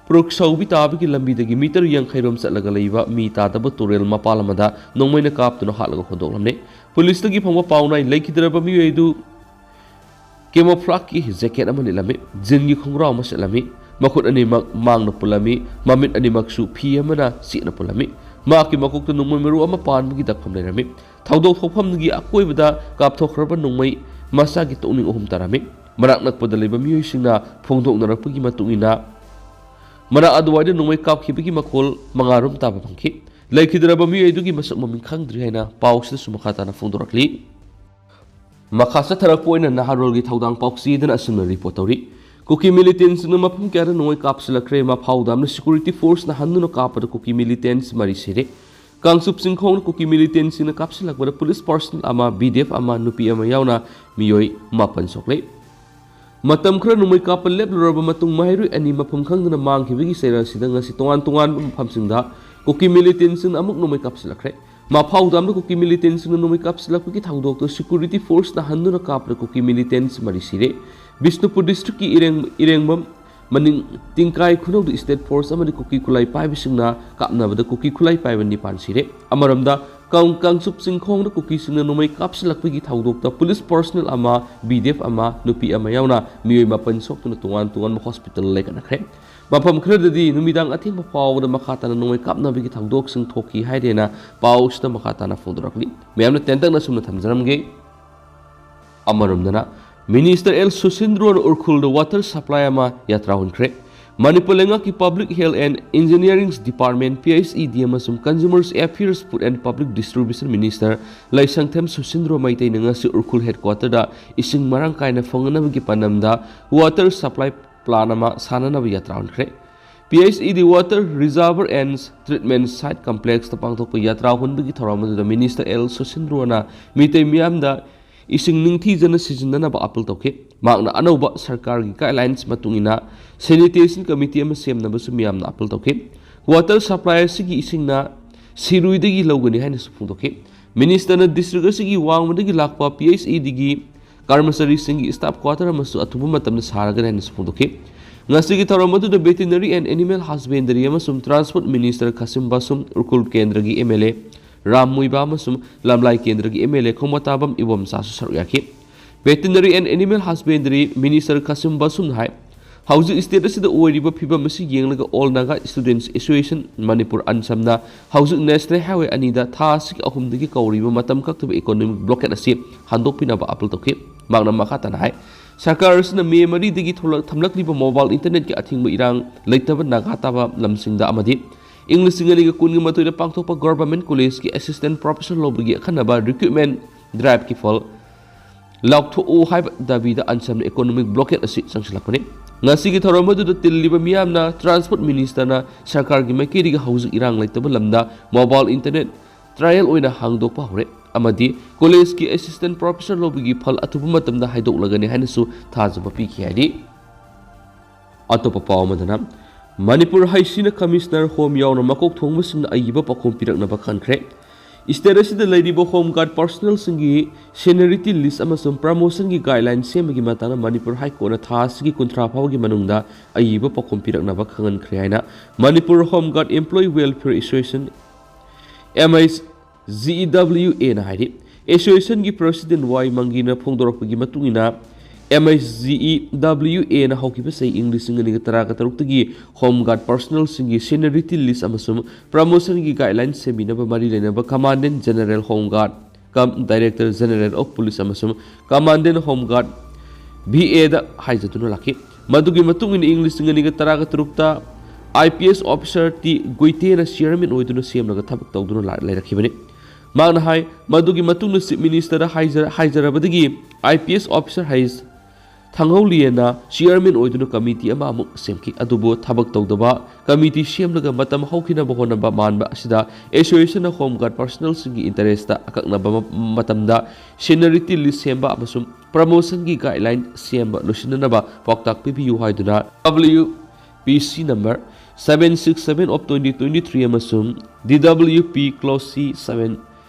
ꯄ꯭ꯔꯨꯛꯁꯧꯕꯤ ꯇꯥꯕꯒꯤ ꯂꯝꯕꯤꯗꯒꯤ ꯃꯤꯇꯔ ꯌꯥꯡꯈꯩ ꯔꯣꯝ ꯆꯠꯂꯒ ꯂꯩꯕ ꯃꯤ ꯇꯥꯗꯕ ꯇꯨꯔꯦꯜ ꯃꯄꯥꯜ ꯑꯃꯗ ꯅꯣꯡꯃꯩꯅ ꯀꯥꯞꯇꯨꯅ ꯍꯥꯠꯂꯒ ꯍꯨꯟꯗꯣꯛꯂꯝꯂꯦ꯫ ꯄꯨꯂꯤꯁꯇꯒꯤ ꯐꯪꯕ ꯄꯥꯎ ꯅꯥꯏ, ꯂꯩꯈꯤꯗ꯭ꯔꯕ ꯃꯤꯑꯣꯏ ꯑꯗꯨ camouflageꯀꯤ jacket ꯑꯃ ꯂꯤꯠꯂꯝꯃꯤ, jeansꯀꯤ ꯈꯣꯡꯒ꯭ꯔꯥꯎ ꯑꯃ ꯁꯦꯠꯂꯝꯃꯤ, ꯃꯈꯨꯠ ꯑꯅꯤꯃꯛ ꯃꯥꯡꯅ ꯄꯨꯜꯂꯝꯃꯤ, ꯃꯃꯤꯠ ꯑꯅꯤꯃꯛꯁꯨ ꯐꯤ ꯑꯃꯅ ꯆꯦꯠꯅ ꯄꯨꯜꯂꯝꯃꯤ꯫ ꯃꯍꯥꯛꯀꯤ ꯃꯀꯣꯛꯇ ꯅꯣꯡꯃꯩ ꯃꯔꯨ ꯑꯃ ꯄꯥꯟꯕꯒꯤ ꯗꯛꯐꯝ ꯂꯩꯔꯝꯃꯤ꯫ ꯊꯧꯗꯣꯛ ꯊꯣꯛꯐꯝꯒꯤ ꯑꯀꯣꯏꯕꯗ ꯀꯥꯞꯊꯣꯛꯈ꯭ꯔꯕ ꯅꯣꯡꯃꯩ ꯃꯆꯥꯒꯤ ꯇꯣꯛꯅꯤꯡ ꯑꯍꯨꯝ ꯇꯥꯔꯝꯃꯤ꯫ ꯃꯅꯥꯛ ꯅꯛꯄꯗ ꯂꯩꯕ ꯃꯤꯑꯣꯏꯁꯤꯡꯅ ꯐꯣꯡꯗꯣꯛꯅꯔꯛꯄꯒꯤ ꯃꯇꯨꯡ ꯏꯟꯅ, ꯃꯅꯥꯛ ꯑꯗꯨꯋꯥꯏꯗ ꯅꯣꯡꯃꯩ ꯀꯥꯞꯈꯤꯕꯒꯤ ꯃꯈꯣꯜ ꯃꯉꯥꯔꯣꯝ ꯇꯥꯕ ꯐꯪꯈꯤ꯫ ꯂꯩꯈꯤꯗ꯭ꯔꯕ ꯃꯤꯑꯣꯏ ꯑꯗꯨꯒꯤ ꯃꯁꯛ ꯃꯃꯤꯡ ꯈꯪꯗ꯭ꯔꯤ ꯍꯥꯏꯅ ꯄꯥꯎꯁꯤꯗꯁꯨ ꯃꯈꯥ ꯇꯥꯅ ꯐꯣꯡꯗꯣꯔꯛꯂꯤ꯫ ꯃꯈꯥ ꯆꯠꯊꯔꯛꯄ ꯑꯣꯏꯅ ꯅꯍꯥꯔꯣꯜꯒꯤ ꯊꯧꯗꯥꯡ ꯄꯥꯎꯆꯦꯗꯅ ꯑꯁꯨꯝꯅ report ꯇꯧꯔꯤ꯫ ꯀꯨꯀꯤ militantꯁꯤꯡꯅ ꯃꯐꯝ ꯀꯌꯥꯗ ꯅꯣꯡꯃꯩ ꯀꯥꯞꯁꯤꯜꯂꯛꯈ꯭ꯔꯦ꯫ ꯃꯐꯥꯎ ꯗꯥꯝꯅ security forceꯅ ꯍꯟꯗꯨꯅ ꯀꯥꯞꯄꯗ ꯀꯨꯀꯤ militants ꯃꯔꯤ ꯁꯤꯔꯦ꯫ ꯀꯥꯡꯆꯨꯞ ꯆꯤꯡꯈꯣꯡꯗ ꯀꯨꯀꯤ militantꯁꯤꯡꯅ ꯀꯥꯞꯁꯤꯜꯂꯛꯄꯗ police personnel ꯑꯃ, BDF ꯑꯃ, ꯅꯨꯄꯤ ꯑꯃ ꯌꯥꯎꯅ ꯃꯤꯑꯣꯏ ꯃꯥꯄꯟ ꯁꯣꯛꯂꯦ꯫ ꯃꯇꯝ ꯈꯔ ꯅꯣꯡꯃꯩ ꯀꯥꯞꯄ ꯂꯦꯞꯂꯨꯔꯕ ꯃꯇꯨꯡ, ꯃꯍꯩꯔꯣꯏ ꯑꯅꯤ ꯃꯐꯝ ꯈꯪꯗꯅ ꯃꯥꯡꯈꯤꯕꯒꯤ ꯆꯩꯔꯛ ꯑꯁꯤꯗ ꯉꯁꯤ ꯇꯣꯉꯥꯟ ꯇꯣꯉꯥꯟꯕ ꯃꯐꯝꯁꯤꯡꯗ ꯀꯨꯀꯤ militantꯁꯤꯡꯅ ꯑꯃꯨꯛ ꯅꯣꯡꯃꯩ ꯀꯥꯞꯁꯤꯜꯂꯛꯈ꯭ꯔꯦ꯫ ꯃꯐꯥꯎ ꯗꯥꯝꯗ ꯀꯨꯀꯤ militantꯁꯤꯡꯅ ꯅꯣꯡꯃꯩ ꯀꯥꯞꯁꯤꯜꯂꯛꯄꯒꯤ ꯊꯧꯗꯣꯛꯇ security forceꯅ ꯍꯟꯗꯨꯅ ꯀꯥꯞꯄꯗ ꯀꯨꯀꯤ militants ꯃꯔꯤ ꯁꯤꯔꯦ꯫ ꯕꯤꯁꯅꯨꯄꯨꯔ districtꯀꯤ ꯏꯔꯦꯡ-, ꯏꯔꯦꯡꯕꯝ ꯃꯅꯤꯡ ꯇꯤꯡꯀꯥꯏ ꯈꯨꯅꯧꯗ state force ꯑꯃꯗꯤ ꯀꯨꯀꯤ ꯈꯨꯠꯂꯥꯏ ꯄꯥꯏꯕꯁꯤꯡꯅ ꯀꯥꯞꯅꯕꯗ ꯀꯨꯀꯤ ꯈꯨꯠꯂꯥꯏ ꯄꯥꯏꯕ ꯅꯤꯄꯥꯟ ꯁꯤꯔꯦ꯫ ꯑꯃꯔꯣꯝꯗ, ꯀꯥꯡ-, ꯀꯥꯡꯆꯨꯞ ꯆꯤꯡꯈꯣꯡꯗ ꯀꯨꯀꯤꯁꯤꯡꯅ ꯅꯣꯡꯃꯩ ꯀꯥꯞꯁꯤꯜꯂꯛꯄꯒꯤ ꯊꯧꯗꯣꯛꯇ police personnel ꯑꯃ, BDF ꯑꯃ, ꯅꯨꯄꯤ ꯑꯃ ꯌꯥꯎꯅ ꯃꯤꯑꯣꯏ ꯃꯥꯄꯟ ꯁꯣꯛꯇꯨꯅ ꯇꯣꯉꯥꯟ ꯇꯣꯉꯥꯟꯕ hospital ꯂꯥꯏꯀꯠꯅꯈ꯭ꯔꯦ꯫ ꯃꯐꯝ ꯈꯔꯗꯗꯤ ꯅꯨꯃꯤꯗꯥꯡ ꯑꯊꯦꯡꯕ ꯐꯥꯎꯕꯗ ꯃꯈꯥ ꯇꯥꯅ ꯅꯣꯡꯃꯩ ꯀꯥꯞꯅꯕꯒꯤ ꯊꯧꯗꯣꯛꯁꯤꯡ ꯊꯣꯛꯈꯤ ꯍꯥꯏꯗꯦꯅ ꯄꯥꯎꯁꯤꯗ ꯃꯈꯥ ꯇꯥꯅ ꯐꯣꯡꯗꯣꯔꯛꯂꯤ꯫ ꯃꯌꯥꯝꯅ ꯇꯦꯟꯇꯛꯅ ꯁꯨꯝꯅ ꯊꯝꯖꯔꯝꯒꯦ꯫ ꯑꯃꯔꯣꯝꯗꯅ, Minister ꯑꯦꯜ ꯁꯨꯁꯤꯟꯗ꯭ꯔꯣꯅ ꯎꯔꯈꯨꯜꯗ water supply ꯑꯃ ꯌꯥꯇ꯭ꯔꯥ ꯍꯨꯟꯈ꯭ꯔꯦ꯫ ꯃꯅꯤꯄꯨꯔ ꯂꯩꯉꯥꯛꯀꯤ Public Health and Engineering Department, PHED, ꯑꯃꯁꯨꯡ Consumers Affairs, Food and Public Distribution Minister ꯂꯩꯁꯪꯊꯦꯝ ꯁꯨꯁꯤꯟꯗ꯭ꯔꯣ ꯃꯩꯇꯩꯅ ꯉꯁꯤ ꯎꯔꯈꯨꯜ headquarterꯗ ꯏꯁꯤꯡ ꯃꯔꯥꯡ ꯀꯥꯏꯅ ꯐꯪꯅꯅꯕꯒꯤ ꯄꯥꯟꯗꯝꯗ water supply plant ꯑꯃ ꯁꯥꯅꯅꯕ ꯌꯥꯇ꯭ꯔꯥ ꯍꯨꯟꯈ꯭ꯔꯦ꯫ P H E D Water Reservoir and Treatment Site Complex ꯇ ꯄꯥꯡꯊꯣꯛꯄ ꯌꯥꯇ꯭ꯔꯥ ꯍꯨꯟꯕꯒꯤ ꯊꯧꯔꯝ ꯑꯗꯨꯗ Minister L ꯁꯣꯁꯤꯟꯗ꯭ꯔꯣꯅ ꯃꯤꯇꯩ ꯃꯤꯌꯥꯝꯗ ꯏꯁꯤꯡ ꯅꯤꯡꯊꯤꯖꯅ ꯁꯤꯖꯤꯟꯅꯅꯕ ꯑꯥꯄꯤꯜ ꯇꯧꯈꯤ꯫ ꯃꯍꯥꯛꯅ ꯑꯅꯧꯕ ꯁꯔꯀꯥꯔꯒꯤ guidelines ꯃꯇꯨꯡ ꯏꯟꯅ sanitation committee ꯑꯃ ꯁꯦꯝꯅꯕꯁꯨ ꯃꯤꯌꯥꯝꯅ ꯑꯥꯄꯤꯜ ꯇꯧꯈꯤ꯫ Water supply ꯑꯁꯤꯒꯤ ꯏꯁꯤꯡꯅ ꯁꯤꯔꯨꯏꯗꯒꯤ ꯂꯧꯒꯅꯤ ꯍꯥꯏꯅꯁꯨ ꯐꯣꯡꯗꯣꯛꯈꯤ꯫ Minister ꯅ district ꯑꯁꯤꯒꯤ ꯋꯥꯡꯃꯗꯒꯤ ꯂꯥꯛꯄ P H E D ꯒꯤ ꯀꯔꯃꯆꯥꯔꯤꯁꯤꯡꯒꯤ staff quarter ꯑꯃꯁꯨ ꯑꯊꯨꯕ ꯃꯇꯝꯗ ꯁꯥꯔꯒꯅꯤ ꯍꯥꯏꯅꯁꯨ ꯐꯣꯡꯗꯣꯛꯈꯤ꯫ ꯉꯁꯤꯒꯤ ꯊꯧꯔꯝ ꯑꯗꯨꯗ Veterinary and Animal Husbandry ꯑꯃꯁꯨꯡ Transport Minister ꯈꯥꯁꯤꯝ ꯕꯥꯁꯨꯝ, ꯎꯔꯈꯨꯜ ꯀꯦꯟꯗ꯭ꯔꯒꯤ M L A ꯔꯥꯝ ꯃꯨꯏꯕꯥ ꯑꯃꯁꯨꯡ ꯂꯝꯂꯥꯏ ꯀꯦꯟꯗ꯭ꯔꯒꯤ M L A ꯈꯣꯡꯕꯥꯇꯥꯕꯝ ꯏꯕꯣꯝꯆꯥꯁꯨ ꯁꯔꯨꯛ ꯌꯥꯈꯤ꯫ Veterinary and Animal Husbandry Minister ꯈꯥꯁꯤꯝ ꯕꯥꯁꯨꯝꯅ ꯍꯥꯏ, ꯍꯧꯖꯤꯛ state ꯑꯁꯤꯗ ꯑꯣꯏꯔꯤꯕ ꯐꯤꯕꯝ ꯑꯁꯤ ꯌꯦꯡꯂꯒ All Naga Students Association Manipur, ꯑꯟꯁꯝꯅ ꯍꯧꯖꯤꯛ National Highway ꯑꯅꯤꯗ ꯊꯥ ꯑꯁꯤꯒꯤ ꯑꯍꯨꯝꯗꯒꯤ ꯀꯧꯔꯤꯕ ꯃꯇꯝ ꯀꯛꯇꯕ economic blockade ꯑꯁꯤ ꯍꯟꯗꯣꯛꯄꯤꯅꯕ ꯑꯥꯄꯤꯜ ꯇꯧꯈꯤ꯫ ꯃꯍꯥꯛꯅ ꯃꯈꯥ ꯇꯥꯅ ꯍꯥꯏ, ꯁꯔꯀꯥꯔ ꯑꯁꯤꯅ ꯃꯦ ꯃꯔꯤꯗꯒꯤ ꯊꯣꯛꯂꯛ-, ꯊꯝꯂꯛꯂꯤꯕ mobile internet ꯀꯤ ꯑꯊꯤꯡꯕ ꯏꯔꯥꯡ ꯂꯩꯇꯕ ꯅꯥꯒꯥ ꯇꯥꯕ ꯂꯝꯁꯤꯡꯗ ꯑꯃꯗꯤ ꯏꯪ ꯂꯤꯁꯤꯡ ꯑꯅꯤꯒ ꯀꯨꯟꯒꯤ ꯃꯥꯊꯣꯏꯗ ꯄꯥꯡꯊꯣꯛꯄ government college ꯀꯤ assistant professor ꯂꯧꯕꯒꯤ ꯑꯈꯟꯅꯕ recruitment drive ꯀꯤ ꯐꯜ ꯂꯥꯎꯊꯣꯛꯎ ꯍꯥꯏꯕ ꯗꯥꯕꯤꯗ ꯑꯟꯁꯝꯅ economic blockade ꯑꯁꯤ ꯆꯪꯁꯤꯜꯂꯛꯄꯅꯤ꯫ ꯉꯁꯤꯒꯤ ꯊꯧꯔꯝ ꯑꯗꯨꯗ ꯇꯤꯜꯂꯤꯕ ꯃꯤꯌꯥꯝꯅ Transport Minister ꯅ ꯁꯔꯀꯥꯔꯒꯤ ꯃꯥꯏꯀꯩꯗꯒꯤ ꯍꯧꯖꯤꯛ ꯏꯔꯥꯡ ꯂꯩꯇꯕ ꯂꯝꯗ mobile internet trial ꯑꯣꯏꯅ ꯍꯥꯡꯗꯣꯛꯄ ꯍꯧꯔꯦ ꯑꯃꯗꯤ college ꯀꯤ assistant professor ꯂꯧꯕꯒꯤ ꯐꯜ ꯑꯊꯨꯕ ꯃꯇꯝꯗ ꯍꯥꯏꯗꯣꯛꯂꯒꯅꯤ ꯍꯥꯏꯅꯁꯨ ꯊꯥꯖꯕ ꯄꯤꯈꯤ ꯍꯥꯏꯔꯤ꯫ ꯑꯇꯣꯞꯄ ꯄꯥꯎ ꯑꯃꯗꯅ, ꯃꯅꯤꯄꯨꯔ ꯍꯩꯁꯤꯅ Commissioner Home ꯌꯥꯎꯅ ꯃꯀꯣꯛ ꯊꯣꯡꯕꯁꯤꯡꯅ ꯑꯏꯕ ꯄꯥꯎꯈꯨꯝ ꯄꯤꯔꯛꯅꯕ ꯈꯟꯈ꯭ꯔꯦ꯫ State ꯑꯁꯤꯗ ꯂꯩꯔꯤꯕ Home Guard personnel ꯁꯤꯡꯒꯤ seniority list ꯑꯃꯁꯨꯡ promotion ꯒꯤ guideline ꯁꯦꯝꯕꯒꯤ ꯃꯇꯥꯡꯗ ꯃꯅꯤꯄꯨꯔ High Court ꯅ ꯊꯥ ꯑꯁꯤꯒꯤ ꯀꯨꯟꯊ꯭ꯔꯥ ꯐꯥꯎꯕꯒꯤ ꯃꯅꯨꯡꯗ ꯑꯏꯕ ꯄꯥꯎꯈꯨꯝ ꯄꯤꯔꯛꯅꯕ ꯈꯪꯍꯟꯈ꯭ꯔꯦ ꯍꯥꯏꯅ Manipur Home Guard Employee Welfare Association, M H G E W A ꯅ ꯍꯥꯏꯔꯤ꯫ Association ꯒꯤ President ꯋꯥꯏ ꯃꯪꯒꯤꯅ ꯐꯣꯡꯗꯣꯔꯛꯄꯒꯤ ꯃꯇꯨꯡ ꯏꯟꯅ, M H G E W A ꯅ ꯍꯧꯈꯤꯕ ꯆꯍꯤ ꯏꯪ ꯂꯤꯁꯤꯡ ꯑꯅꯤꯒ ꯇꯔꯥꯒ ꯇꯔꯨꯛꯇꯒꯤ Home Guard personnel ꯁꯤꯡꯒꯤ seniority list ꯑꯃꯁꯨꯡ promotion ꯒꯤ guideline ꯁꯦꯝꯕꯤꯅꯕ ꯃꯔꯤ ꯂꯩꯅꯕ Commandant General Home Guard cum Director General of Police ꯑꯃꯁꯨꯡ Commandant Home Guard V A ꯗ ꯍꯥꯏꯖꯗꯨꯅ ꯂꯥꯛꯈꯤ꯫ ꯃꯗꯨꯒꯤ ꯃꯇꯨꯡ ꯏꯟꯅ ꯏꯪ ꯂꯤꯁꯤꯡ ꯑꯅꯤꯒ ꯇꯔꯥꯒ ꯇꯔꯨꯛꯇ I P S officer T ꯒꯨꯏꯇꯦꯅ chairman ꯑꯣꯏꯗꯨꯅ ꯁꯦꯝꯂꯒ ꯊꯕꯛ ꯇꯧꯗꯨꯅ ꯂꯥ-, ꯂꯩꯔꯛꯈꯤꯕꯅꯤ꯫ ꯃꯍꯥꯛꯅ ꯍꯥꯏ, ꯃꯗꯨꯒꯤ ꯃꯇꯨꯡꯗ Chief Minister ꯗ ꯍꯥꯏꯖ-, ꯍꯥꯏꯖꯔꯕꯗꯒꯤ I P S officer ꯍꯩꯁ ꯊꯥꯡꯍꯧꯂꯤꯌꯦꯟꯅ ꯆꯤꯌꯔꯃꯦꯟ ꯑꯣꯏꯗꯨꯅ ꯀꯃꯤꯇꯤ ꯑꯃ ꯑꯃꯨꯛ ꯁꯦꯝꯈꯤ꯫ ꯑꯗꯨꯕꯨ ꯊꯕꯛ ꯇꯧꯗꯕ, ꯀꯃꯤꯇꯤ ꯁꯦꯝꯂꯒ ꯃꯇꯝ ꯍꯧꯈꯤꯅꯕ ꯍꯣꯠꯅꯕ ꯃꯥꯟꯕ ꯑꯁꯤꯗ ꯑꯦꯁꯣꯁꯤꯌꯦꯁꯟꯅ ꯍꯣꯝ ꯒꯥꯔꯗ ꯄꯔꯁꯅꯦꯜꯁꯤꯡꯒꯤ ꯏꯟꯇꯔꯦꯁꯇ ꯑꯀꯛꯅꯕ ꯃ-, ꯃꯇꯝꯗ ꯁꯦꯅꯤꯌꯔꯤꯇꯤ ꯂꯤꯁ ꯁꯦꯝꯕ ꯑꯃꯁꯨꯡ ꯄ꯭ꯔꯃꯣꯁꯟꯒꯤ ꯒꯥꯏꯗꯂꯥꯏꯟ ꯁꯦꯝꯕ ꯂꯣꯏꯁꯤꯟꯅꯅꯕ ꯄꯥꯎꯇꯥꯛ ꯄꯤꯕꯤꯌꯨ ꯍꯥꯏꯗꯨꯅ W P C number seven six seven of twenty twenty-three ꯑꯃꯁꯨꯡ D W P clause C seven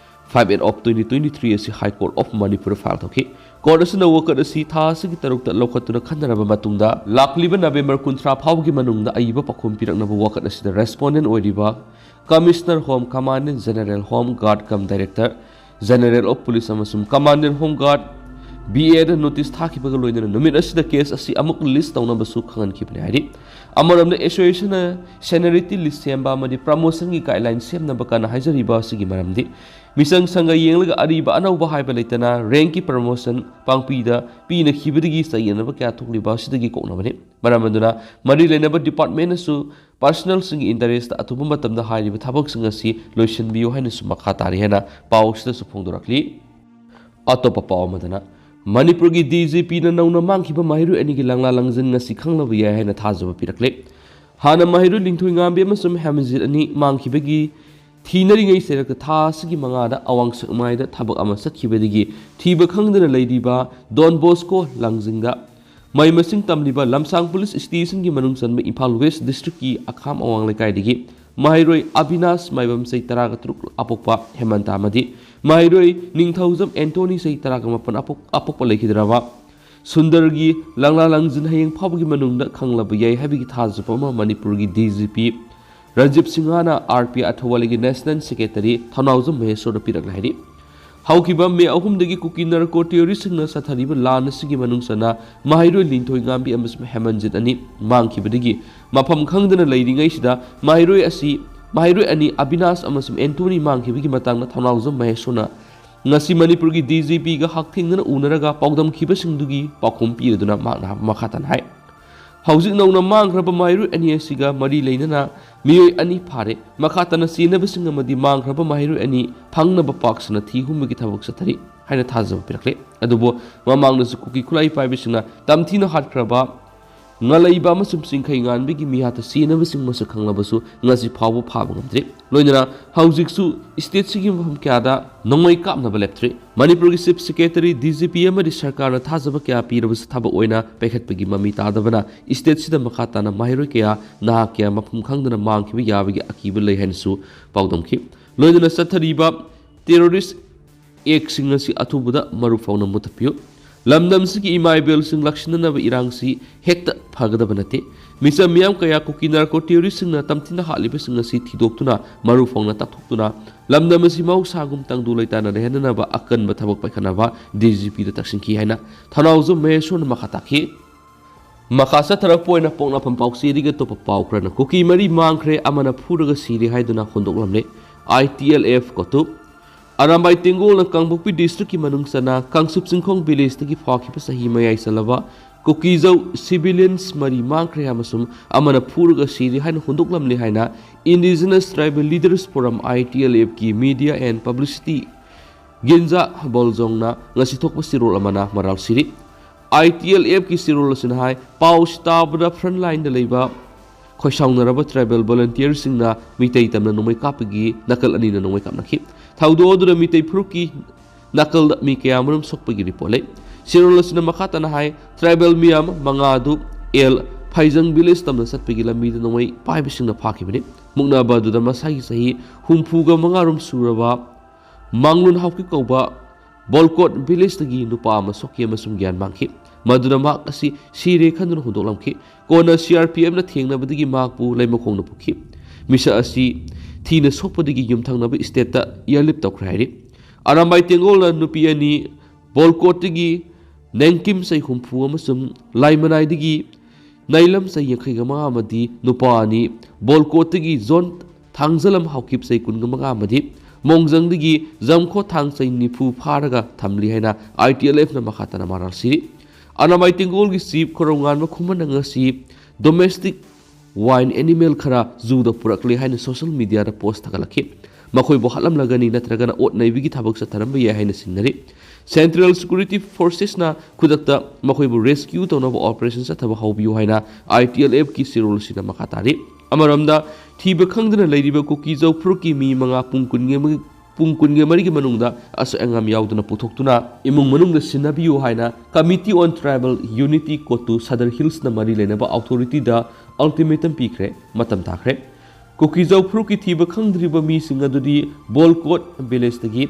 five eight of twenty twenty-three ꯑꯁꯤ High Court of Manipur the file ꯇꯧꯈꯤ꯫ ꯀꯣꯔꯠ ꯑꯁꯤꯅ ꯋꯥꯀꯠ ꯑꯁꯤ ꯊꯥ ꯑꯁꯤꯒꯤ ꯇꯔꯨꯛꯇ ꯂꯧꯈꯠꯇꯨꯅ ꯈꯟꯅꯔꯕ ꯃꯇꯨꯡꯗ, ꯂꯥꯛꯂꯤꯕ ꯅꯕꯦꯝꯕꯔ ꯀꯨꯟꯊ꯭ꯔꯥ ꯐꯥꯎꯕꯒꯤ ꯃꯅꯨꯡꯗ ꯑꯏꯕ ꯄꯥꯎꯈꯨꯝ ꯄꯤꯔꯛꯅꯕ ꯋꯥꯀꯠ ꯑꯁꯤꯗ ꯔꯦꯁꯄꯣꯟꯗꯦꯟ ꯑꯣꯏꯔꯤꯕ Commissioner Home, Commandant General Home Guard cum Director General of Police ꯑꯃꯁꯨꯡ Commandant Home Guard, B A ꯗ ꯅꯣꯇꯤꯁ ꯊꯥꯈꯤꯕꯒ ꯂꯣꯏꯅꯅ ꯅꯨꯃꯤꯠ ꯑꯁꯤꯗ ꯀꯦꯁ ꯑꯁꯤ ꯑꯃꯨꯛ ꯂꯤꯁ ꯇꯧꯅꯕꯁꯨ ꯈꯪꯍꯟꯈꯤꯕꯅꯤ ꯍꯥꯏꯔꯤ꯫ ꯑꯃꯔꯣꯝꯗ, ꯑꯦꯁꯣꯁꯤꯌꯦꯁꯟꯅ ꯁꯦꯅꯤꯌꯔꯤꯇꯤ ꯂꯤꯁ ꯁꯦꯝꯕ ꯑꯃꯗꯤ ꯄ꯭ꯔꯃꯣꯁꯟꯒꯤ ꯒꯥꯏꯗꯂꯥꯏꯟ ꯁꯦꯝꯅꯕ ꯀꯟꯅ ꯍꯥꯏꯖꯔꯤꯕ ꯑꯁꯤꯒꯤ ꯃꯔꯝꯗꯤ, ꯃꯤꯆꯪ ꯁꯪꯒ ꯌꯦꯡꯂꯒ ꯑꯔꯤꯕ ꯑꯅꯧꯕ ꯍꯥꯏꯕ ꯂꯩꯇꯅ ꯔꯦꯡꯀꯤ ꯄ꯭ꯔꯃꯣꯁꯟ ꯄꯥꯡꯄꯤꯗ ꯄꯤꯅꯈꯤꯕꯗꯒꯤ ꯆꯌꯦꯠꯅꯕ ꯀꯌꯥ ꯊꯣꯛꯂꯤꯕ ꯑꯁꯤꯗꯒꯤ ꯀꯣꯛꯅꯕꯅꯤ꯫ ꯃꯔꯝ ꯑꯗꯨꯅ, ꯃꯔꯤ ꯂꯩꯅꯕ ꯗꯤꯄꯥꯔꯠꯃꯦꯟꯅꯁꯨ ꯄꯔꯁꯅꯦꯜꯁꯤꯡꯒꯤ ꯏꯟꯇꯔꯦꯁꯇ ꯑꯊꯨꯕ ꯃꯇꯝꯗ ꯍꯥꯏꯔꯤꯕ ꯊꯕꯛꯁꯤꯡ ꯑꯁꯤ ꯂꯣꯏꯁꯤꯟꯕꯤꯌꯨ ꯍꯥꯏꯅꯁꯨ ꯃꯈꯥ ꯇꯥꯔꯤ ꯍꯥꯏꯅ ꯄꯥꯎ ꯑꯁꯤꯗꯁꯨ ꯐꯣꯡꯗꯣꯔꯛꯂꯤ꯫ ꯑꯇꯣꯞꯄ ꯄꯥꯎ ꯑꯃꯗꯅ, ꯃꯅꯤꯄꯨꯔꯒꯤ D G P ꯅ ꯅꯧꯅ ꯃꯥꯡꯈꯤꯕ ꯃꯍꯩꯔꯣꯏ ꯑꯅꯤꯒꯤ ꯂꯪꯂꯥ ꯂꯪꯖꯤꯟ ꯉꯁꯤ ꯈꯪꯂꯕ ꯌꯥꯏ ꯍꯥꯏꯅ ꯊꯥꯖꯕ ꯄꯤꯔꯛꯂꯦ꯫ ꯍꯥꯟꯅ ꯃꯍꯩꯔꯣꯏ ꯂꯤꯟꯊꯣꯏ ꯉꯥꯝꯕꯤ ꯑꯃꯁꯨꯡ ꯍꯦꯃꯟꯖꯤꯠ ꯑꯅꯤ ꯃꯥꯡꯈꯤꯕꯒꯤ ꯊꯤꯅꯔꯤꯉꯩ ꯆꯩꯔꯛꯇ ꯊꯥ ꯑꯁꯤꯒꯤ ꯃꯉꯥꯗ ꯑꯋꯥꯡ ꯁꯦꯛꯃꯥꯏꯗ ꯊꯕꯛ ꯑꯃ ꯆꯠꯈꯤꯕꯗꯒꯤ ꯊꯤꯕ ꯈꯪꯗꯅ ꯂꯩꯔꯤꯕ ꯗꯣꯟ ꯕꯣꯁꯀꯣ ꯂꯪꯖꯤꯡꯗ ꯃꯍꯩ ꯃꯁꯤꯡ ꯇꯝꯂꯤꯕ ꯂꯝꯁꯥꯡ ꯄꯨꯂꯤꯁ ꯁ꯭ꯇꯦꯁꯟꯒꯤ ꯃꯅꯨꯡ ꯆꯟꯕ ꯏꯝꯐꯥꯜ ꯋꯦꯁ ꯗꯤꯁꯇ꯭ꯔꯤꯛꯀꯤ ꯑꯈꯥꯝ ꯑꯋꯥꯡ ꯂꯩꯀꯥꯏꯗꯒꯤ ꯃꯍꯩꯔꯣꯏ ꯑꯕꯤꯅꯥꯁ ꯃꯥꯏꯕꯝ, ꯆꯍꯤ ꯇꯔꯥꯒ ꯇꯔꯨꯛ, ꯑꯄꯣꯛꯄ ꯍꯦꯃꯟꯇ ꯑꯃꯗꯤ ꯃꯍꯩꯔꯣꯏ ꯅꯤꯡꯊꯧꯖꯝ ꯑꯦꯟꯇꯣꯅꯤ, ꯆꯍꯤ ꯇꯔꯥꯒ ꯃꯥꯄꯟ, ꯑꯄꯣꯛ-, ꯑꯄꯣꯛꯄ ꯂꯩꯈꯤꯗ꯭ꯔꯕ ꯁꯨꯟꯗꯔꯒꯤ ꯂꯪꯂꯥ ꯂꯪꯖꯤꯟ ꯍꯌꯦꯡ ꯐꯥꯎꯕꯒꯤ ꯃꯅꯨꯡꯗ ꯈꯪꯂꯕ ꯌꯥꯏ ꯍꯥꯏꯕꯒꯤ ꯊꯥꯖꯕ ꯑꯃ ꯃꯅꯤꯄꯨꯔꯒꯤ D G P ꯔꯥꯖꯤꯕ ꯁꯤꯡꯍꯅ R P I ꯊꯧꯕꯥꯜꯒꯤ ꯅꯦꯁꯅꯦꯜ ꯁꯦꯀ꯭ꯔꯦꯇꯔꯤ ꯊꯧꯅꯥꯎꯖꯝ ꯃꯍꯦꯁꯣꯔꯗ ꯄꯤꯔꯛꯂꯦ ꯍꯥꯏꯔꯤ꯫ ꯍꯧꯈꯤꯕ ꯃꯦ ꯑꯍꯨꯝꯗꯒꯤ ꯀꯨꯀꯤ ꯅꯥꯔꯀꯣ ꯇꯦꯔꯣꯔꯤꯁꯁꯤꯡꯅ ꯆꯠꯊꯔꯤꯕ ꯂꯥꯟ ꯑꯁꯤꯒꯤ ꯃꯅꯨꯡ ꯆꯟꯅ ꯃꯍꯩꯔꯣꯏ ꯂꯤꯟꯊꯣꯏ ꯉꯥꯝꯕꯤ ꯑꯃꯁꯨꯡ ꯍꯦꯃꯟꯖꯤꯠ ꯑꯅꯤ ꯃꯥꯡꯈꯤꯕꯗꯒꯤ ꯃꯐꯝ ꯈꯪꯗꯅ ꯂꯩꯔꯤꯉꯩꯁꯤꯗ ꯃꯍꯩꯔꯣꯏ ꯑꯁꯤ, ꯃꯍꯩꯔꯣꯏ ꯑꯅꯤ ꯑꯕꯤꯅꯥꯁ ꯑꯃꯁꯨꯡ ꯑꯦꯟꯇꯣꯅꯤ ꯃꯥꯡꯈꯤꯕꯒꯤ ꯃꯇꯥꯡꯗ ꯊꯧꯅꯥꯎꯖꯝ ꯃꯍꯦꯁꯣꯔꯅ ꯉꯁꯤ ꯃꯅꯤꯄꯨꯔꯒꯤ D G P ꯒ ꯍꯛꯊꯦꯡꯅꯅ ꯎꯅꯔꯒ ꯄꯥꯎꯗꯝꯈꯤꯕꯁꯤꯡꯗꯨꯒꯤ ꯄꯥꯎꯈꯨꯝ ꯄꯤꯔꯗꯨꯅ ꯃꯍꯥꯛꯅ ꯃꯈꯥ ꯇꯥꯅ ꯍꯥꯏ, ꯍꯧꯖꯤꯛ ꯅꯧꯅ ꯃꯥꯡꯈ꯭ꯔꯕ ꯃꯍꯩꯔꯣꯏ ꯑꯅꯤ ꯑꯁꯤꯒ ꯃꯔꯤ ꯂꯩꯅꯅ ꯃꯤꯑꯣꯏ ꯑꯅꯤ ꯐꯥꯔꯦ꯫ ꯃꯈꯥ ꯇꯥꯅ ꯆꯦꯟꯅꯕꯁꯤꯡ ꯑꯃꯗꯤ ꯃꯥꯡꯈ꯭ꯔꯕ ꯃꯍꯩꯔꯣꯏ ꯑꯅꯤ ꯐꯪꯅꯕ ꯄꯥꯛ ꯁꯟꯅ ꯊꯤ ꯍꯨꯝꯕꯒꯤ ꯊꯕꯛ ꯆꯠꯊꯔꯤ꯫ ꯍꯥꯏꯅ ꯊꯥꯖꯕ ꯄꯤꯔꯛꯂꯤ꯫ ꯑꯗꯨꯕꯨ ꯃꯃꯥꯡꯗꯁꯨ ꯀꯨꯀꯤ ꯈꯨꯠꯂꯥꯏ ꯄꯥꯏꯕꯁꯤꯡꯅ ꯇꯝꯊꯤꯅ ꯍꯥꯠꯈ꯭ꯔꯕ ꯉꯂꯩꯕ ꯑꯃꯁꯨꯡ ꯆꯤꯡꯈꯩ ꯉꯥꯟꯕꯤꯒꯤ ꯃꯤꯍꯥꯠꯇ ꯁꯤꯖꯤꯟꯅꯕꯁꯤꯡ ꯃꯁꯛ ꯈꯪꯂꯕꯁꯨ ꯉꯁꯤ ꯐꯥꯎꯕ ꯐꯥꯕ ꯉꯝꯗ꯭ꯔꯤ꯫ ꯂꯣꯏꯅꯅ ꯍꯧꯖꯤꯛꯁꯨ stateꯁꯤꯒꯤ ꯃꯐꯝ ꯀꯌꯥꯗ ꯅꯣꯡꯃꯩ ꯀꯥꯞꯅꯕ ꯂꯦꯞꯇ꯭ꯔꯤ꯫ ꯃꯅꯤꯄꯨꯔꯒꯤ Chief Secretary, DGP ꯑꯃꯗꯤ ꯁꯔꯀꯥꯔꯅ ꯊꯥꯖꯕ ꯀꯌꯥ ꯄꯤꯔꯕꯁꯨ ꯊꯕꯛ ꯑꯣꯏꯅ ꯄꯥꯏꯈꯠꯄꯒꯤ ꯃꯃꯤ ꯇꯥꯗꯕꯅ stateꯁꯤꯗ ꯃꯈꯥ ꯇꯥꯅ ꯃꯍꯩꯔꯣꯏ ꯀꯌꯥ, ꯅꯍꯥ ꯀꯌꯥ ꯃꯐꯝ ꯈꯪꯗꯅ ꯃꯥꯡꯈꯤꯕ ꯌꯥꯕꯒꯤ ꯑꯀꯤꯕ ꯂꯩ ꯍꯥꯏꯅꯁꯨ ꯄꯥꯎꯗꯝꯈꯤ꯫ ꯂꯣꯏꯅꯅ ꯆꯠꯊꯔꯤꯕ terrorist actꯁꯤꯡ ꯑꯁꯤ ꯑꯊꯨꯕꯗ ꯃꯔꯨ ꯐꯥꯎꯅ ꯃꯨꯊꯠꯄꯤꯌꯨ꯫ ꯂꯝꯗꯝꯁꯤꯒꯤ ꯏꯃꯥ ꯏꯕꯦꯜꯁꯤꯡ ꯂꯥꯛꯁꯤꯟꯅꯅꯕ ꯏꯔꯥꯡꯁꯤ ꯍꯦꯛꯇ ꯐꯒꯗꯕ ꯅꯠꯇꯦ꯫ ꯃꯤꯆꯝ ꯃꯤꯌꯥꯝ ꯀꯌꯥ ꯀꯨꯀꯤ narco terroristꯁꯤꯡꯅ ꯇꯝꯊꯤꯅ ꯍꯥꯠꯂꯤꯕꯁꯤꯡ ꯑꯁꯤ ꯊꯤꯗꯣꯛꯇꯨꯅ, ꯃꯔꯨ ꯐꯥꯎꯅ ꯇꯥꯛꯊꯣꯛꯇꯨꯅ, ꯂꯝꯗꯝ ꯑꯁꯤ ꯃꯍꯧꯁꯥꯒꯨꯝ ꯇꯪꯗꯨ ꯂꯩꯇꯥꯅ ꯂꯩꯍꯟꯅꯅꯕ ꯑꯀꯟꯕ ꯊꯕꯛ ꯄꯥꯏꯈꯠꯅꯕ DGPꯗ ꯇꯛꯁꯤꯟꯈꯤ ꯍꯥꯏꯅ ꯊꯧꯅꯥꯎꯖꯝ ꯃꯍꯦꯁꯣꯔꯅ ꯃꯈꯥ ꯇꯥꯈꯤ꯫ ꯃꯈꯥ ꯆꯠꯊꯔꯛꯄ ꯑꯣꯏꯅ ꯄꯣꯛꯅꯐꯝ ꯄꯥꯎꯆꯦꯗꯒꯤ ꯑꯇꯣꯞꯄ ꯄꯥꯎ ꯈꯔꯅ, ꯀꯨꯀꯤ ꯃꯔꯤ ꯃꯥꯡꯈ꯭ꯔꯦ, ꯑꯃꯅ ꯐꯨꯔꯒ ꯁꯤꯔꯦ ꯍꯥꯏꯗꯨꯅ ꯍꯨꯟꯗꯣꯛꯂꯝꯂꯦ꯫ ITLF ꯀꯣꯇꯨ꯫ ꯑꯔꯥꯝꯕꯥꯏ ꯇꯦꯡꯒꯣꯜꯅ ꯀꯥꯡꯄꯣꯛꯄꯤ districtꯀꯤ ꯃꯅꯨꯡ ꯆꯟꯅ ꯀꯥꯡꯆꯨꯞ ꯆꯤꯡꯈꯣꯡ villageꯇꯒꯤ ꯐꯥꯈꯤꯕ ꯆꯍꯤ ꯃꯌꯥꯏ ꯆꯜꯂꯕ ꯀꯨꯀꯤꯖꯧ civilians ꯃꯔꯤ ꯃꯥꯡꯈ꯭ꯔꯦ ꯑꯃꯁꯨꯡ ꯑꯃꯅ ꯐꯨꯔꯒ ꯁꯤꯔꯦ ꯍꯥꯏꯅ ꯍꯨꯟꯗꯣꯛꯂꯝꯂꯦ ꯍꯥꯏꯅ Indigenous Tribal Leaders Forum, ITLFꯀꯤ Media and Publicity ꯒꯤꯟꯖꯥ ꯕꯣꯜꯖꯣꯡꯅ ꯉꯁꯤ ꯊꯣꯛꯄ ꯆꯦꯔꯣꯜ ꯑꯃꯅ ꯃꯔꯥꯜ ꯁꯤꯔꯤ꯫ ITLFꯀꯤ ꯆꯦꯔꯣꯜ ꯑꯁꯤꯅ ꯍꯥꯏ, ꯄꯥꯎꯁꯤ ꯇꯥꯕꯗ frontlineꯗ ꯂꯩꯕ ꯈꯣꯏꯁꯥꯎꯅꯔꯕ tribal volunteerꯁꯤꯡꯅ ꯃꯤꯇꯩ ꯇꯝꯅ ꯅꯣꯡꯃꯩ ꯀꯥꯞꯄꯒꯤ ꯅꯥꯀꯜ ꯑꯅꯤꯅ ꯅꯣꯡꯃꯩ ꯀꯥꯞꯅꯈꯤ꯫ ꯊꯧꯗꯣꯛ ꯑꯗꯨꯗ ꯃꯤꯇꯩ ꯐꯨꯔꯨꯞꯀꯤ ꯅꯥꯀꯜꯗ ꯃꯤ ꯀꯌꯥ ꯃꯔꯨꯝ ꯁꯣꯛꯄꯒꯤ report ꯂꯩ꯫ ꯆꯦꯔꯣꯜ ꯑꯁꯤꯅ ꯃꯈꯥ ꯇꯥꯅ ꯍꯥꯏ, tribal ꯃꯤꯌꯥꯝ ꯃꯉꯥ ꯑꯗꯨ ꯑꯦꯜ ꯐꯩꯖꯪ village ꯇꯝꯅ ꯆꯠꯄꯒꯤ ꯂꯝꯕꯤꯗ ꯅꯣꯡꯃꯩ ꯄꯥꯏꯕꯁꯤꯡꯅ ꯐꯥꯈꯤꯕꯅꯤ꯫ ꯃꯨꯛꯅꯕ ꯑꯗꯨꯗ ꯃꯁꯥꯒꯤ ꯆꯍꯤ ꯍꯨꯝꯐꯨꯒ ꯃꯉꯥ ꯔꯣꯝ ꯁꯨꯔꯕ ꯃꯥꯡꯂꯨꯟ ꯍꯥꯎꯀꯤꯞ ꯀꯧꯕ ꯕꯣꯜꯀꯣꯠ villageꯇꯒꯤ ꯅꯨꯄꯥ ꯑꯃ ꯁꯣꯛꯈꯤ ꯑꯃꯁꯨꯡ ꯒ꯭ꯌꯥꯟ ꯃꯥꯡꯈꯤ꯫ ꯃꯗꯨꯅ ꯃꯍꯥꯛ ꯑꯁꯤ ꯁꯤꯔꯦ ꯈꯟꯗꯨꯅ ꯍꯨꯟꯗꯣꯛꯂꯝꯈꯤ꯫ ꯀꯣꯟꯅ CRPFꯅ ꯊꯦꯡꯅꯕꯗꯒꯤ ꯃꯍꯥꯛꯄꯨ ꯂꯩꯃꯈꯣꯡꯗ ꯄꯨꯈꯤ꯫ ꯃꯤꯁꯛ ꯑꯁꯤ ꯊꯤꯅ ꯁꯣꯛꯄꯗꯒꯤ ꯌꯨꯝꯊꯪꯅꯕ stateꯇ airlift ꯇꯧꯈ꯭ꯔꯦ ꯍꯥꯏꯔꯤ꯫ ꯑꯔꯥꯝꯕꯥꯏ ꯇꯦꯡꯒꯣꯜꯅ ꯅꯨꯄꯤ ꯑꯅꯤ, ꯕꯣꯜꯀꯣꯠꯇꯒꯤ ꯅꯦꯡꯀꯤꯝ ꯆꯍꯤ ꯍꯨꯝꯐꯨ ꯑꯃꯁꯨꯡ ꯂꯥꯏꯃꯅꯥꯏꯗꯒꯤ ꯅꯥꯏꯂꯝ ꯆꯍꯤ ꯌꯥꯡꯈꯩꯒ ꯃꯉꯥ ꯑꯃꯗꯤ ꯅꯨꯄꯥ ꯑꯅꯤ, ꯕꯣꯜꯀꯣꯠꯇꯒꯤ ꯖꯣꯟ ꯊꯥꯡꯖꯂꯝ ꯍꯥꯎꯀꯤꯞ ꯆꯍꯤ ꯀꯨꯟꯒ ꯃꯉꯥ ꯑꯃꯗꯤ ꯃꯣꯡꯖꯪꯗꯒꯤ ꯖꯝꯈꯣ ꯊꯥꯡ ꯆꯍꯤ ꯅꯤꯐꯨ ꯐꯥꯔꯒ ꯊꯝꯂꯤ ꯍꯥꯏꯅ ITLFꯅ ꯃꯈꯥ ꯇꯥꯅ ꯃꯔꯥꯜ ꯁꯤꯔꯤ꯫ ꯑꯔꯥꯝꯕꯥꯏ ꯇꯦꯡꯒꯣꯜꯒꯤ chief ꯈꯣꯔꯧꯉꯥꯟꯕ ꯈꯨꯃꯟꯅ ꯉꯁꯤ domestic wild animal ꯈꯔ zooꯗ ꯄꯨꯔꯛꯂꯦ ꯍꯥꯏꯅ social mediaꯗ post ꯊꯥꯒꯠꯂꯛꯈꯤ꯫ ꯃꯈꯣꯏꯕꯨ ꯍꯥꯠꯂꯝꯂꯒꯅꯤ ꯅꯠꯇ꯭ꯔꯒꯅ ꯑꯣꯠ ꯅꯩꯕꯒꯤ ꯊꯕꯛ ꯆꯠꯊꯔꯝꯕ ꯌꯥꯏ ꯍꯥꯏꯅ ꯆꯤꯡꯅꯔꯤ꯫ Central Security Forcesꯅ ꯈꯨꯗꯛꯇ ꯃꯈꯣꯏꯕꯨ rescue ꯇꯧꯅꯕ operation ꯆꯠꯊꯕ ꯍꯧꯕꯤꯌꯨ ꯍꯥꯏꯅ ITLFꯀꯤ ꯆꯦꯔꯣꯜ ꯑꯁꯤꯅ ꯃꯈꯥ ꯇꯥꯔꯤ꯫ ꯑꯃꯔꯣꯝꯗ, ꯊꯤꯕ ꯈꯪꯗꯅ ꯂꯩꯔꯤꯕ ꯀꯨꯀꯤꯖꯧ ꯐꯨꯔꯨꯞꯀꯤ ꯃꯤ ꯃꯉꯥ ꯄꯨꯡ ꯀꯨꯟꯒꯤ ꯑꯃ-, ꯄꯨꯡ ꯀꯨꯟꯒ ꯃꯔꯤꯒꯤ ꯃꯅꯨꯡꯗ ꯑꯁꯣꯏ ꯑꯉꯥꯝ ꯌꯥꯎꯗꯅ ꯄꯨꯊꯣꯛꯇꯨꯅ ꯏꯃꯨꯡ ꯃꯅꯨꯡꯗ ꯁꯤꯟꯅꯕꯤꯌꯨ ꯍꯥꯏꯅ Committee on Tribal Unity, COTU, Sadar Hillsꯅ ꯃꯔꯤ ꯂꯩꯅꯕ authorityꯗ ultimatum ꯄꯤꯈ꯭ꯔꯦ꯫ ꯃꯇꯝ ꯇꯥꯈ꯭ꯔꯦ꯫ ꯀꯨꯀꯤꯖꯧ ꯐꯨꯔꯨꯞꯀꯤ ꯊꯤꯕ ꯈꯪꯗ꯭ꯔꯤꯕ ꯃꯤꯁꯤꯡ ꯑꯗꯨꯗꯤ ꯕꯣꯜꯀꯣꯠ villageꯇꯒꯤ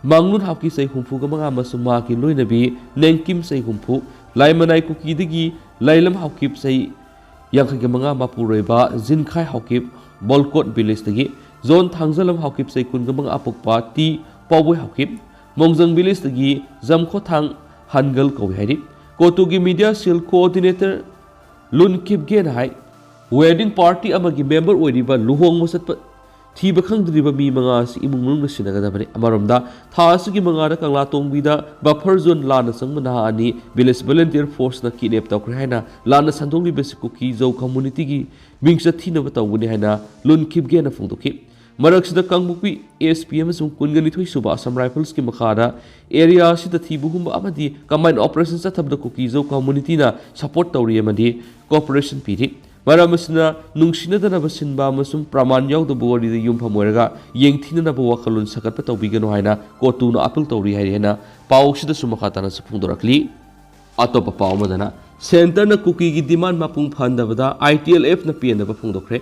ꯃꯥꯡꯂꯨꯟ ꯍꯥꯎꯀꯤ ꯆꯍꯤ ꯍꯨꯝꯐꯨꯒ ꯃꯉꯥ ꯑꯃꯁꯨꯡ ꯃꯍꯥꯛꯀꯤ ꯂꯣꯏꯅꯕꯤ ꯅꯦꯡꯀꯤꯝ ꯆꯍꯤ ꯍꯨꯝꯐꯨ, ꯂꯥꯏꯃꯅꯥꯏ ꯀꯨꯀꯤꯗꯒꯤ ꯂꯥꯏꯂꯝ ꯍꯥꯎꯀꯤꯞ ꯆꯍꯤ ꯌꯥꯡꯈꯩꯒ ꯃꯉꯥ ꯃꯄꯨꯔꯣꯏꯕ ꯖꯤꯟꯈꯥꯏ ꯍꯥꯎꯀꯤꯞ, ꯕꯣꯜꯀꯣꯠ villageꯇꯒꯤ ꯖꯣꯟ ꯊꯥꯡꯖꯂꯝ ꯍꯥꯎꯀꯤꯞ ꯆꯍꯤ ꯀꯨꯟꯒ ꯃꯉꯥ ꯑꯄꯣꯛꯄ ꯇꯤ ꯄꯥꯎꯕꯣꯏ ꯍꯥꯎꯀꯤꯞ, ꯃꯣꯡꯖꯪ villageꯇꯒꯤ ꯖꯝꯈꯣꯊꯥꯡ ꯍꯟꯒꯜ ꯀꯧꯏ ꯍꯥꯏꯔꯤ꯫ COTUꯒꯤ media cell coordinator ꯂꯨꯟ ꯈꯤꯞꯒꯦꯅ ꯍꯥꯏ, wedding party ꯑꯃꯒꯤ member ꯑꯣꯏꯔꯤꯕ ꯂꯨꯍꯣꯡꯕ ꯆꯠꯄ ꯊꯤꯕ ꯈꯪꯗ꯭ꯔꯤꯕ ꯃꯤ ꯃꯉꯥ ꯑꯁꯤ ꯏꯃꯨꯡ ꯃꯅꯨꯡꯅ ꯁꯤꯟꯅꯒꯗꯕꯅꯤ꯫ ꯑꯃꯔꯣꯝꯗ, ꯊꯥ ꯑꯁꯤꯒꯤ ꯃꯉꯥꯗ ꯀꯪꯂꯥ ꯇꯣꯡꯕꯤꯗ buffer zone ꯂꯥꯟꯅ ꯆꯪꯕ ꯅꯍꯥ ꯑꯅꯤ village volunteer forceꯅ kidnap ꯇꯧꯈ꯭ꯔꯦ ꯍꯥꯏꯅ ꯂꯥꯟꯅ ꯁꯟꯗꯣꯛꯂꯤꯕꯁꯤ ꯀꯨꯀꯤ ꯖꯧ communityꯒꯤ ꯃꯤꯡꯆꯠ ꯊꯤꯅꯕ ꯇꯧꯕꯅꯤ ꯍꯥꯏꯅ ꯂꯨꯟ ꯈꯤꯞꯒꯦꯅ ꯐꯣꯡꯗꯣꯛꯈꯤ꯫ ꯃꯔꯛꯁꯤꯗ ꯀꯥꯡꯄꯣꯛꯄꯤ SP ꯑꯃꯁꯨꯡ ꯀꯨꯟꯒ ꯅꯤꯊꯣꯏ ꯁꯨꯕ Assam Riflesꯀꯤ ꯃꯈꯥꯗ area ꯑꯁꯤꯗ ꯊꯤꯕ ꯍꯨꯝꯕ ꯑꯃꯗꯤ combined operation ꯆꯠꯊꯕꯗ ꯀꯨꯀꯤ ꯖꯧ communityꯅ support ꯇꯧꯔꯤ ꯑꯃꯗꯤ cooperation ꯄꯤꯔꯤ꯫ ꯃꯔꯝ ꯑꯁꯤꯅ, ꯅꯨꯡꯁꯤꯅꯗꯅꯕ ꯁꯤꯟꯕ ꯑꯃꯁꯨꯡ ꯄ꯭ꯔꯃꯥꯟ ꯌꯥꯎꯗꯕ ꯋꯥꯔꯤꯗ ꯌꯨꯝꯐꯝ ꯑꯣꯏꯔꯒ ꯌꯦꯡꯊꯤꯅꯅꯕ ꯋꯥꯈꯜꯂꯣꯟ ꯁꯥꯒꯠꯄ ꯇꯧꯕꯤꯒꯅꯨ ꯍꯥꯏꯅ COTUꯅ appeal ꯇꯧꯔꯤ ꯍꯥꯏꯔꯤ ꯍꯥꯏꯅ ꯄꯥꯎꯁꯤꯗꯁꯨ ꯃꯈꯥ ꯇꯥꯅꯁꯨ ꯐꯣꯡꯗꯣꯔꯛꯂꯤ꯫ ꯑꯇꯣꯞꯄ ꯄꯥꯎ ꯑꯃꯗꯅ, centreꯅ ꯀꯨꯀꯤꯒꯤ demand ꯃꯄꯨꯡ ꯐꯍꯟꯗꯕꯗ ITLFꯅ ꯄꯦꯟꯗꯕ ꯐꯣꯡꯗꯣꯛꯈ꯭ꯔꯦ꯫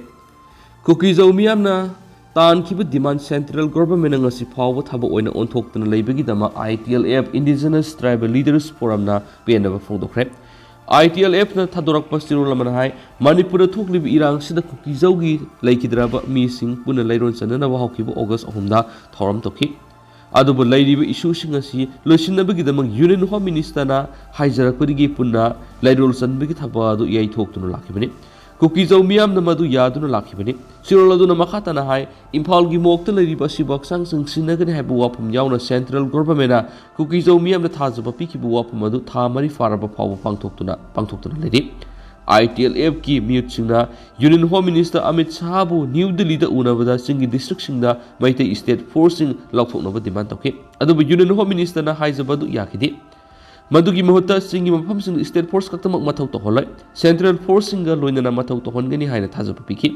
ꯀꯨꯀꯤ ꯖꯧ ꯃꯤꯌꯥꯝꯅ ꯇꯥꯟꯈꯤꯕ demand central governmentꯅ ꯉꯁꯤ ꯐꯥꯎꯕ ꯊꯕꯛ ꯑꯣꯏꯅ ꯑꯣꯟꯊꯣꯛꯇꯅ ꯂꯩꯕꯒꯤꯗꯃꯛ ITLF, Indigenous Tribal Leaders Forumꯅ ꯄꯦꯟꯗꯕ ꯐꯣꯡꯗꯣꯛꯈ꯭ꯔꯦ꯫ ITLFꯅ ꯊꯥꯗꯣꯔꯛꯄ ꯆꯦꯔꯣꯜ ꯑꯃꯅ ꯍꯥꯏ, ꯃꯅꯤꯄꯨꯔꯗ ꯊꯣꯛꯂꯤꯕ ꯏꯔꯥꯡꯁꯤꯗ ꯀꯨꯀꯤ ꯖꯧꯒꯤ ꯂꯩꯈꯤꯗ꯭ꯔꯕ ꯃꯤꯁꯤꯡ ꯄꯨꯟꯅ ꯂꯩꯔꯣꯟ ꯆꯟꯅꯅꯕ ꯍꯧꯈꯤꯕ August ꯑꯍꯨꯝꯗ ꯊꯧꯔꯝ ꯇꯧꯈꯤ꯫ ꯑꯗꯨꯕꯨ ꯂꯩꯔꯤꯕ issueꯁꯤꯡ ꯑꯁꯤ ꯂꯣꯏꯁꯤꯟꯅꯕꯒꯤꯗꯃꯛ Union Home Ministerꯅ ꯍꯥꯏꯖꯔꯛꯄꯗꯒꯤ ꯄꯨꯟꯅ ꯂꯩꯔꯣꯜ ꯆꯟꯕꯒꯤ ꯊꯕꯛ ꯑꯗꯨ ꯌꯩꯊꯣꯛꯇꯨꯅ ꯂꯥꯛꯈꯤꯕꯅꯤ꯫ ꯀꯨꯀꯤ ꯖꯧ ꯃꯤꯌꯥꯝꯅ ꯃꯗꯨ ꯌꯥꯗꯨꯅ ꯂꯥꯛꯈꯤꯕꯅꯤ꯫ ꯆꯦꯔꯣꯜ ꯑꯗꯨꯅ ꯃꯈꯥ ꯇꯥꯅ ꯍꯥꯏ, ꯏꯝꯐꯥꯜꯒꯤ ꯃꯣꯛꯇ ꯂꯩꯔꯤꯕ ꯑꯁꯤꯕ ꯍꯛꯆꯥꯡꯁꯤꯡ ꯁꯤꯟꯅꯒꯅꯤ ꯍꯥꯏꯕ ꯋꯥꯐꯝ ꯌꯥꯎꯅ central governmentꯅ ꯀꯨꯀꯤ ꯖꯧ ꯃꯤꯌꯥꯝꯗ ꯊꯥꯖꯕ ꯄꯤꯈꯤꯕ ꯋꯥꯐꯝ ꯑꯗꯨ ꯊꯥ ꯃꯔꯤ ꯐꯥꯔꯕ ꯐꯥꯎꯕ ꯄꯥꯡꯊꯣꯛꯇꯨꯅ, ꯄꯥꯡꯊꯣꯛꯇꯨꯅ ꯂꯩꯔꯤ꯫ ITLFꯀꯤ ꯃꯤꯍꯨꯠꯁꯤꯡꯅ Union Home Minister ꯑꯃꯤꯠ ꯁꯥꯍꯕꯨ ꯅ꯭ꯌꯨ ꯗꯤꯜꯂꯤꯗ ꯎꯅꯕꯗ ꯆꯤꯡꯒꯤ districtꯁꯤꯡꯗ ꯃꯩꯇꯩ state forceꯁꯤꯡ ꯂꯧꯊꯣꯛꯅꯕ demand ꯇꯧꯈꯤ꯫ ꯑꯗꯨꯕꯨ Union Home Ministerꯅ ꯍꯥꯏꯖꯕ ꯑꯗꯨ ꯌꯥꯈꯤꯗꯦ꯫ ꯃꯗꯨꯒꯤ ꯃꯍꯨꯠꯇ ꯆꯤꯡꯒꯤ ꯃꯐꯝꯁꯤꯡꯗ state force ꯈꯛꯇꯃꯛ ꯃꯊꯧ ꯇꯧꯍꯜꯂꯣꯏ, central forceꯁꯤꯡꯒ ꯂꯣꯏꯅꯅ ꯃꯊꯧ ꯇꯧꯍꯟꯒꯅꯤ ꯍꯥꯏꯅ ꯊꯥꯖꯕ ꯄꯤꯈꯤ꯫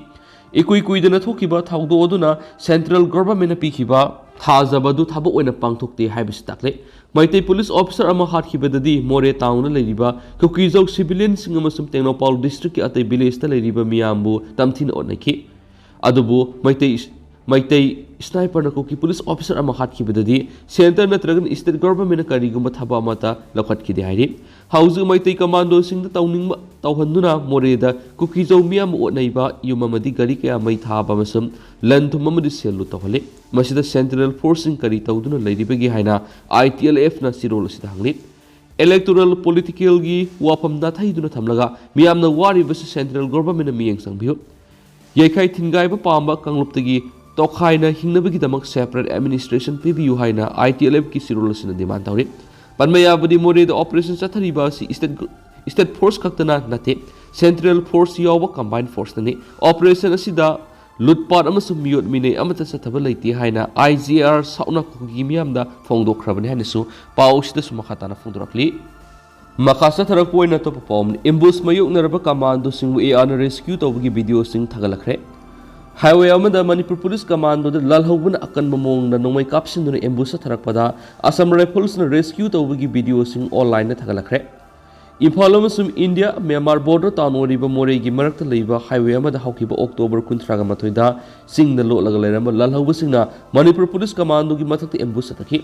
ꯏꯀꯨꯏ ꯀꯨꯏꯗꯅ ꯊꯣꯛꯈꯤꯕ ꯊꯧꯗꯣꯛ ꯑꯗꯨꯅ central governmentꯅ ꯄꯤꯈꯤꯕ ꯊꯥꯖꯕ ꯑꯗꯨ ꯊꯕꯛ ꯑꯣꯏꯅ ꯄꯥꯡꯊꯣꯛꯇꯦ ꯍꯥꯏꯕꯁꯤ ꯇꯥꯛꯂꯦ꯫ ꯃꯩꯇꯩ police officer ꯑꯃ ꯍꯥꯠꯈꯤꯕꯗꯗꯤ ꯃꯣꯔꯦ townꯗ ꯂꯩꯔꯤꯕ ꯀꯨꯀꯤꯖꯧ civilianꯁꯤꯡ ꯑꯃꯁꯨꯡ ꯇꯦꯡꯅꯧꯄꯜ districtꯀꯤ ꯑꯇꯩ villageꯇ ꯂꯩꯔꯤꯕ ꯃꯤꯌꯥꯝꯕꯨ ꯇꯝꯊꯤꯅ ꯑꯣꯠꯅꯈꯤ꯫ ꯑꯗꯨꯕꯨ ꯃꯩꯇꯩ, ꯃꯩꯇꯩ sniperꯅ ꯀꯨꯀꯤ police officer ꯑꯃ ꯍꯥꯠꯈꯤꯕꯗꯗꯤ centre ꯅꯠꯇ꯭ꯔꯒꯅ state governmentꯅ ꯀꯔꯤꯒꯨꯝꯕ ꯊꯕꯛ ꯑꯃꯠꯇ ꯂꯧꯈꯠꯈꯤꯗꯦ ꯍꯥꯏꯔꯤ꯫ ꯍꯧꯖꯤꯛ ꯃꯩꯇꯩ commandoꯁꯤꯡꯗ ꯇꯧꯅꯤꯡꯕ ꯇꯧꯍꯟꯗꯨꯅ ꯃꯣꯔꯦꯗ ꯀꯨꯀꯤꯖꯧ ꯃꯤꯌꯥꯝ ꯑꯣꯠꯅꯩꯕ, ꯌꯨꯝ ꯑꯃꯗꯤ ꯒꯥꯔꯤ ꯀꯌꯥ ꯃꯩ ꯊꯥꯕ ꯑꯃꯁꯨꯡ ꯂꯟ ꯊꯨꯝ ꯑꯃꯗꯤ ꯁꯦꯜ ꯂꯨꯠ ꯇꯧꯍꯜꯂꯤ꯫ ꯃꯁꯤꯗ central forceꯁꯤꯡ ꯀꯔꯤ ꯇꯧꯗꯨꯅ ꯂꯩꯔꯤꯕꯒꯦ ꯍꯥꯏꯅ ITLFꯅ ꯆꯤꯔꯣꯜ ꯑꯁꯤꯗ ꯍꯪꯂꯤ꯫ Electoral politicalꯒꯤ ꯋꯥꯐꯝ ꯅꯥꯊꯩꯗꯨꯅ ꯊꯝꯂꯒ ꯃꯤꯌꯥꯝꯅ ꯋꯥꯔꯤꯕꯁꯤ central governmentꯅ ꯃꯤꯠꯌꯦꯡ ꯆꯪꯕꯤꯌꯨ꯫ ꯌꯩꯈꯥꯏ ꯊꯤꯟꯒꯥꯏꯕ ꯄꯥꯝꯕ ꯀꯥꯡꯂꯨꯞꯇꯒꯤ ꯇꯣꯈꯥꯏꯅ ꯍꯤꯡꯅꯕꯒꯤꯗꯃꯛ separate administration ꯄꯤꯕꯤꯌꯨ ꯍꯥꯏꯅ ITLFꯀꯤ ꯆꯤꯔꯣꯜ ꯑꯁꯤꯅ demand ꯇꯧꯔꯤ꯫ ꯄꯟꯕ ꯌꯥꯕꯗꯤ ꯃꯣꯔꯦꯗ operation ꯆꯠꯊꯔꯤꯕ ꯑꯁꯤ state, state force ꯈꯛꯇꯅ ꯅꯠꯇꯦ, central force ꯌꯥꯎꯕ combined forceꯅꯅꯤ꯫ Operation ꯑꯁꯤꯗ ꯂꯨꯠꯄꯥꯠ ꯑꯃꯁꯨꯡ ꯃꯤꯑꯣꯠ ꯃꯤꯅꯩ ꯑꯃꯠꯇ ꯆꯠꯊꯕ ꯂꯩꯇꯦ ꯍꯥꯏꯅ IGR ꯁꯥꯎꯅ ꯀꯨꯀꯤ ꯃꯤꯌꯥꯝꯗ ꯐꯣꯡꯗꯣꯛꯈ꯭ꯔꯕꯅꯤ ꯍꯥꯏꯅꯁꯨ ꯄꯥꯎ ꯑꯁꯤꯗꯁꯨ ꯃꯈꯥ ꯇꯥꯅ ꯐꯣꯡꯗꯣꯔꯛꯂꯤ꯫ ꯃꯈꯥ ꯆꯠꯊꯔꯛꯄ ꯑꯣꯏꯅ ꯑꯇꯣꯞꯄ ꯄꯥꯎ ꯑꯃꯅ, ambush ꯃꯥꯌꯣꯛꯅꯔꯕ commandoꯁꯤꯡꯕꯨ ARꯅ rescue ꯇꯧꯕꯒꯤ videoꯁꯤꯡ ꯊꯥꯒꯠꯂꯛꯈ꯭ꯔꯦ꯫ Highway ꯑꯃꯗ ꯃꯅꯤꯄꯨꯔ police commandoꯗ ꯂꯥꯜꯍꯧꯕꯅ ꯑꯀꯟꯕ ꯃꯑꯣꯡꯗ ꯅꯣꯡꯃꯩ ꯀꯥꯞꯁꯤꯟꯗꯨꯅ ambush ꯆꯠꯊꯔꯛꯄꯗ Assam Riflesꯅ rescue ꯇꯧꯕꯒꯤ videoꯁꯤꯡ onlineꯗ ꯊꯥꯒꯠꯂꯛꯈ꯭ꯔꯦ꯫ ꯏꯝꯐꯥꯜ ꯑꯃꯁꯨꯡ ꯏꯟꯗꯤꯌꯥ ꯃ꯭ꯌꯥꯟꯃꯥꯔ border town ꯑꯣꯏꯔꯤꯕ ꯃꯣꯔꯦꯒꯤ ꯃꯔꯛꯇ ꯂꯩꯕ highway ꯑꯃꯗ ꯍꯧꯈꯤꯕ October ꯀꯨꯟꯊ꯭ꯔꯥꯒ ꯃꯥꯊꯣꯏꯗ ꯆꯤꯡꯗ ꯂꯣꯠꯂꯒ ꯂꯩꯔꯝꯕ ꯂꯥꯜꯍꯧꯕꯁꯤꯡꯅ ꯃꯅꯤꯄꯨꯔ police commandoꯒꯤ ꯃꯊꯛꯇ ambush ꯆꯠꯊꯈꯤ꯫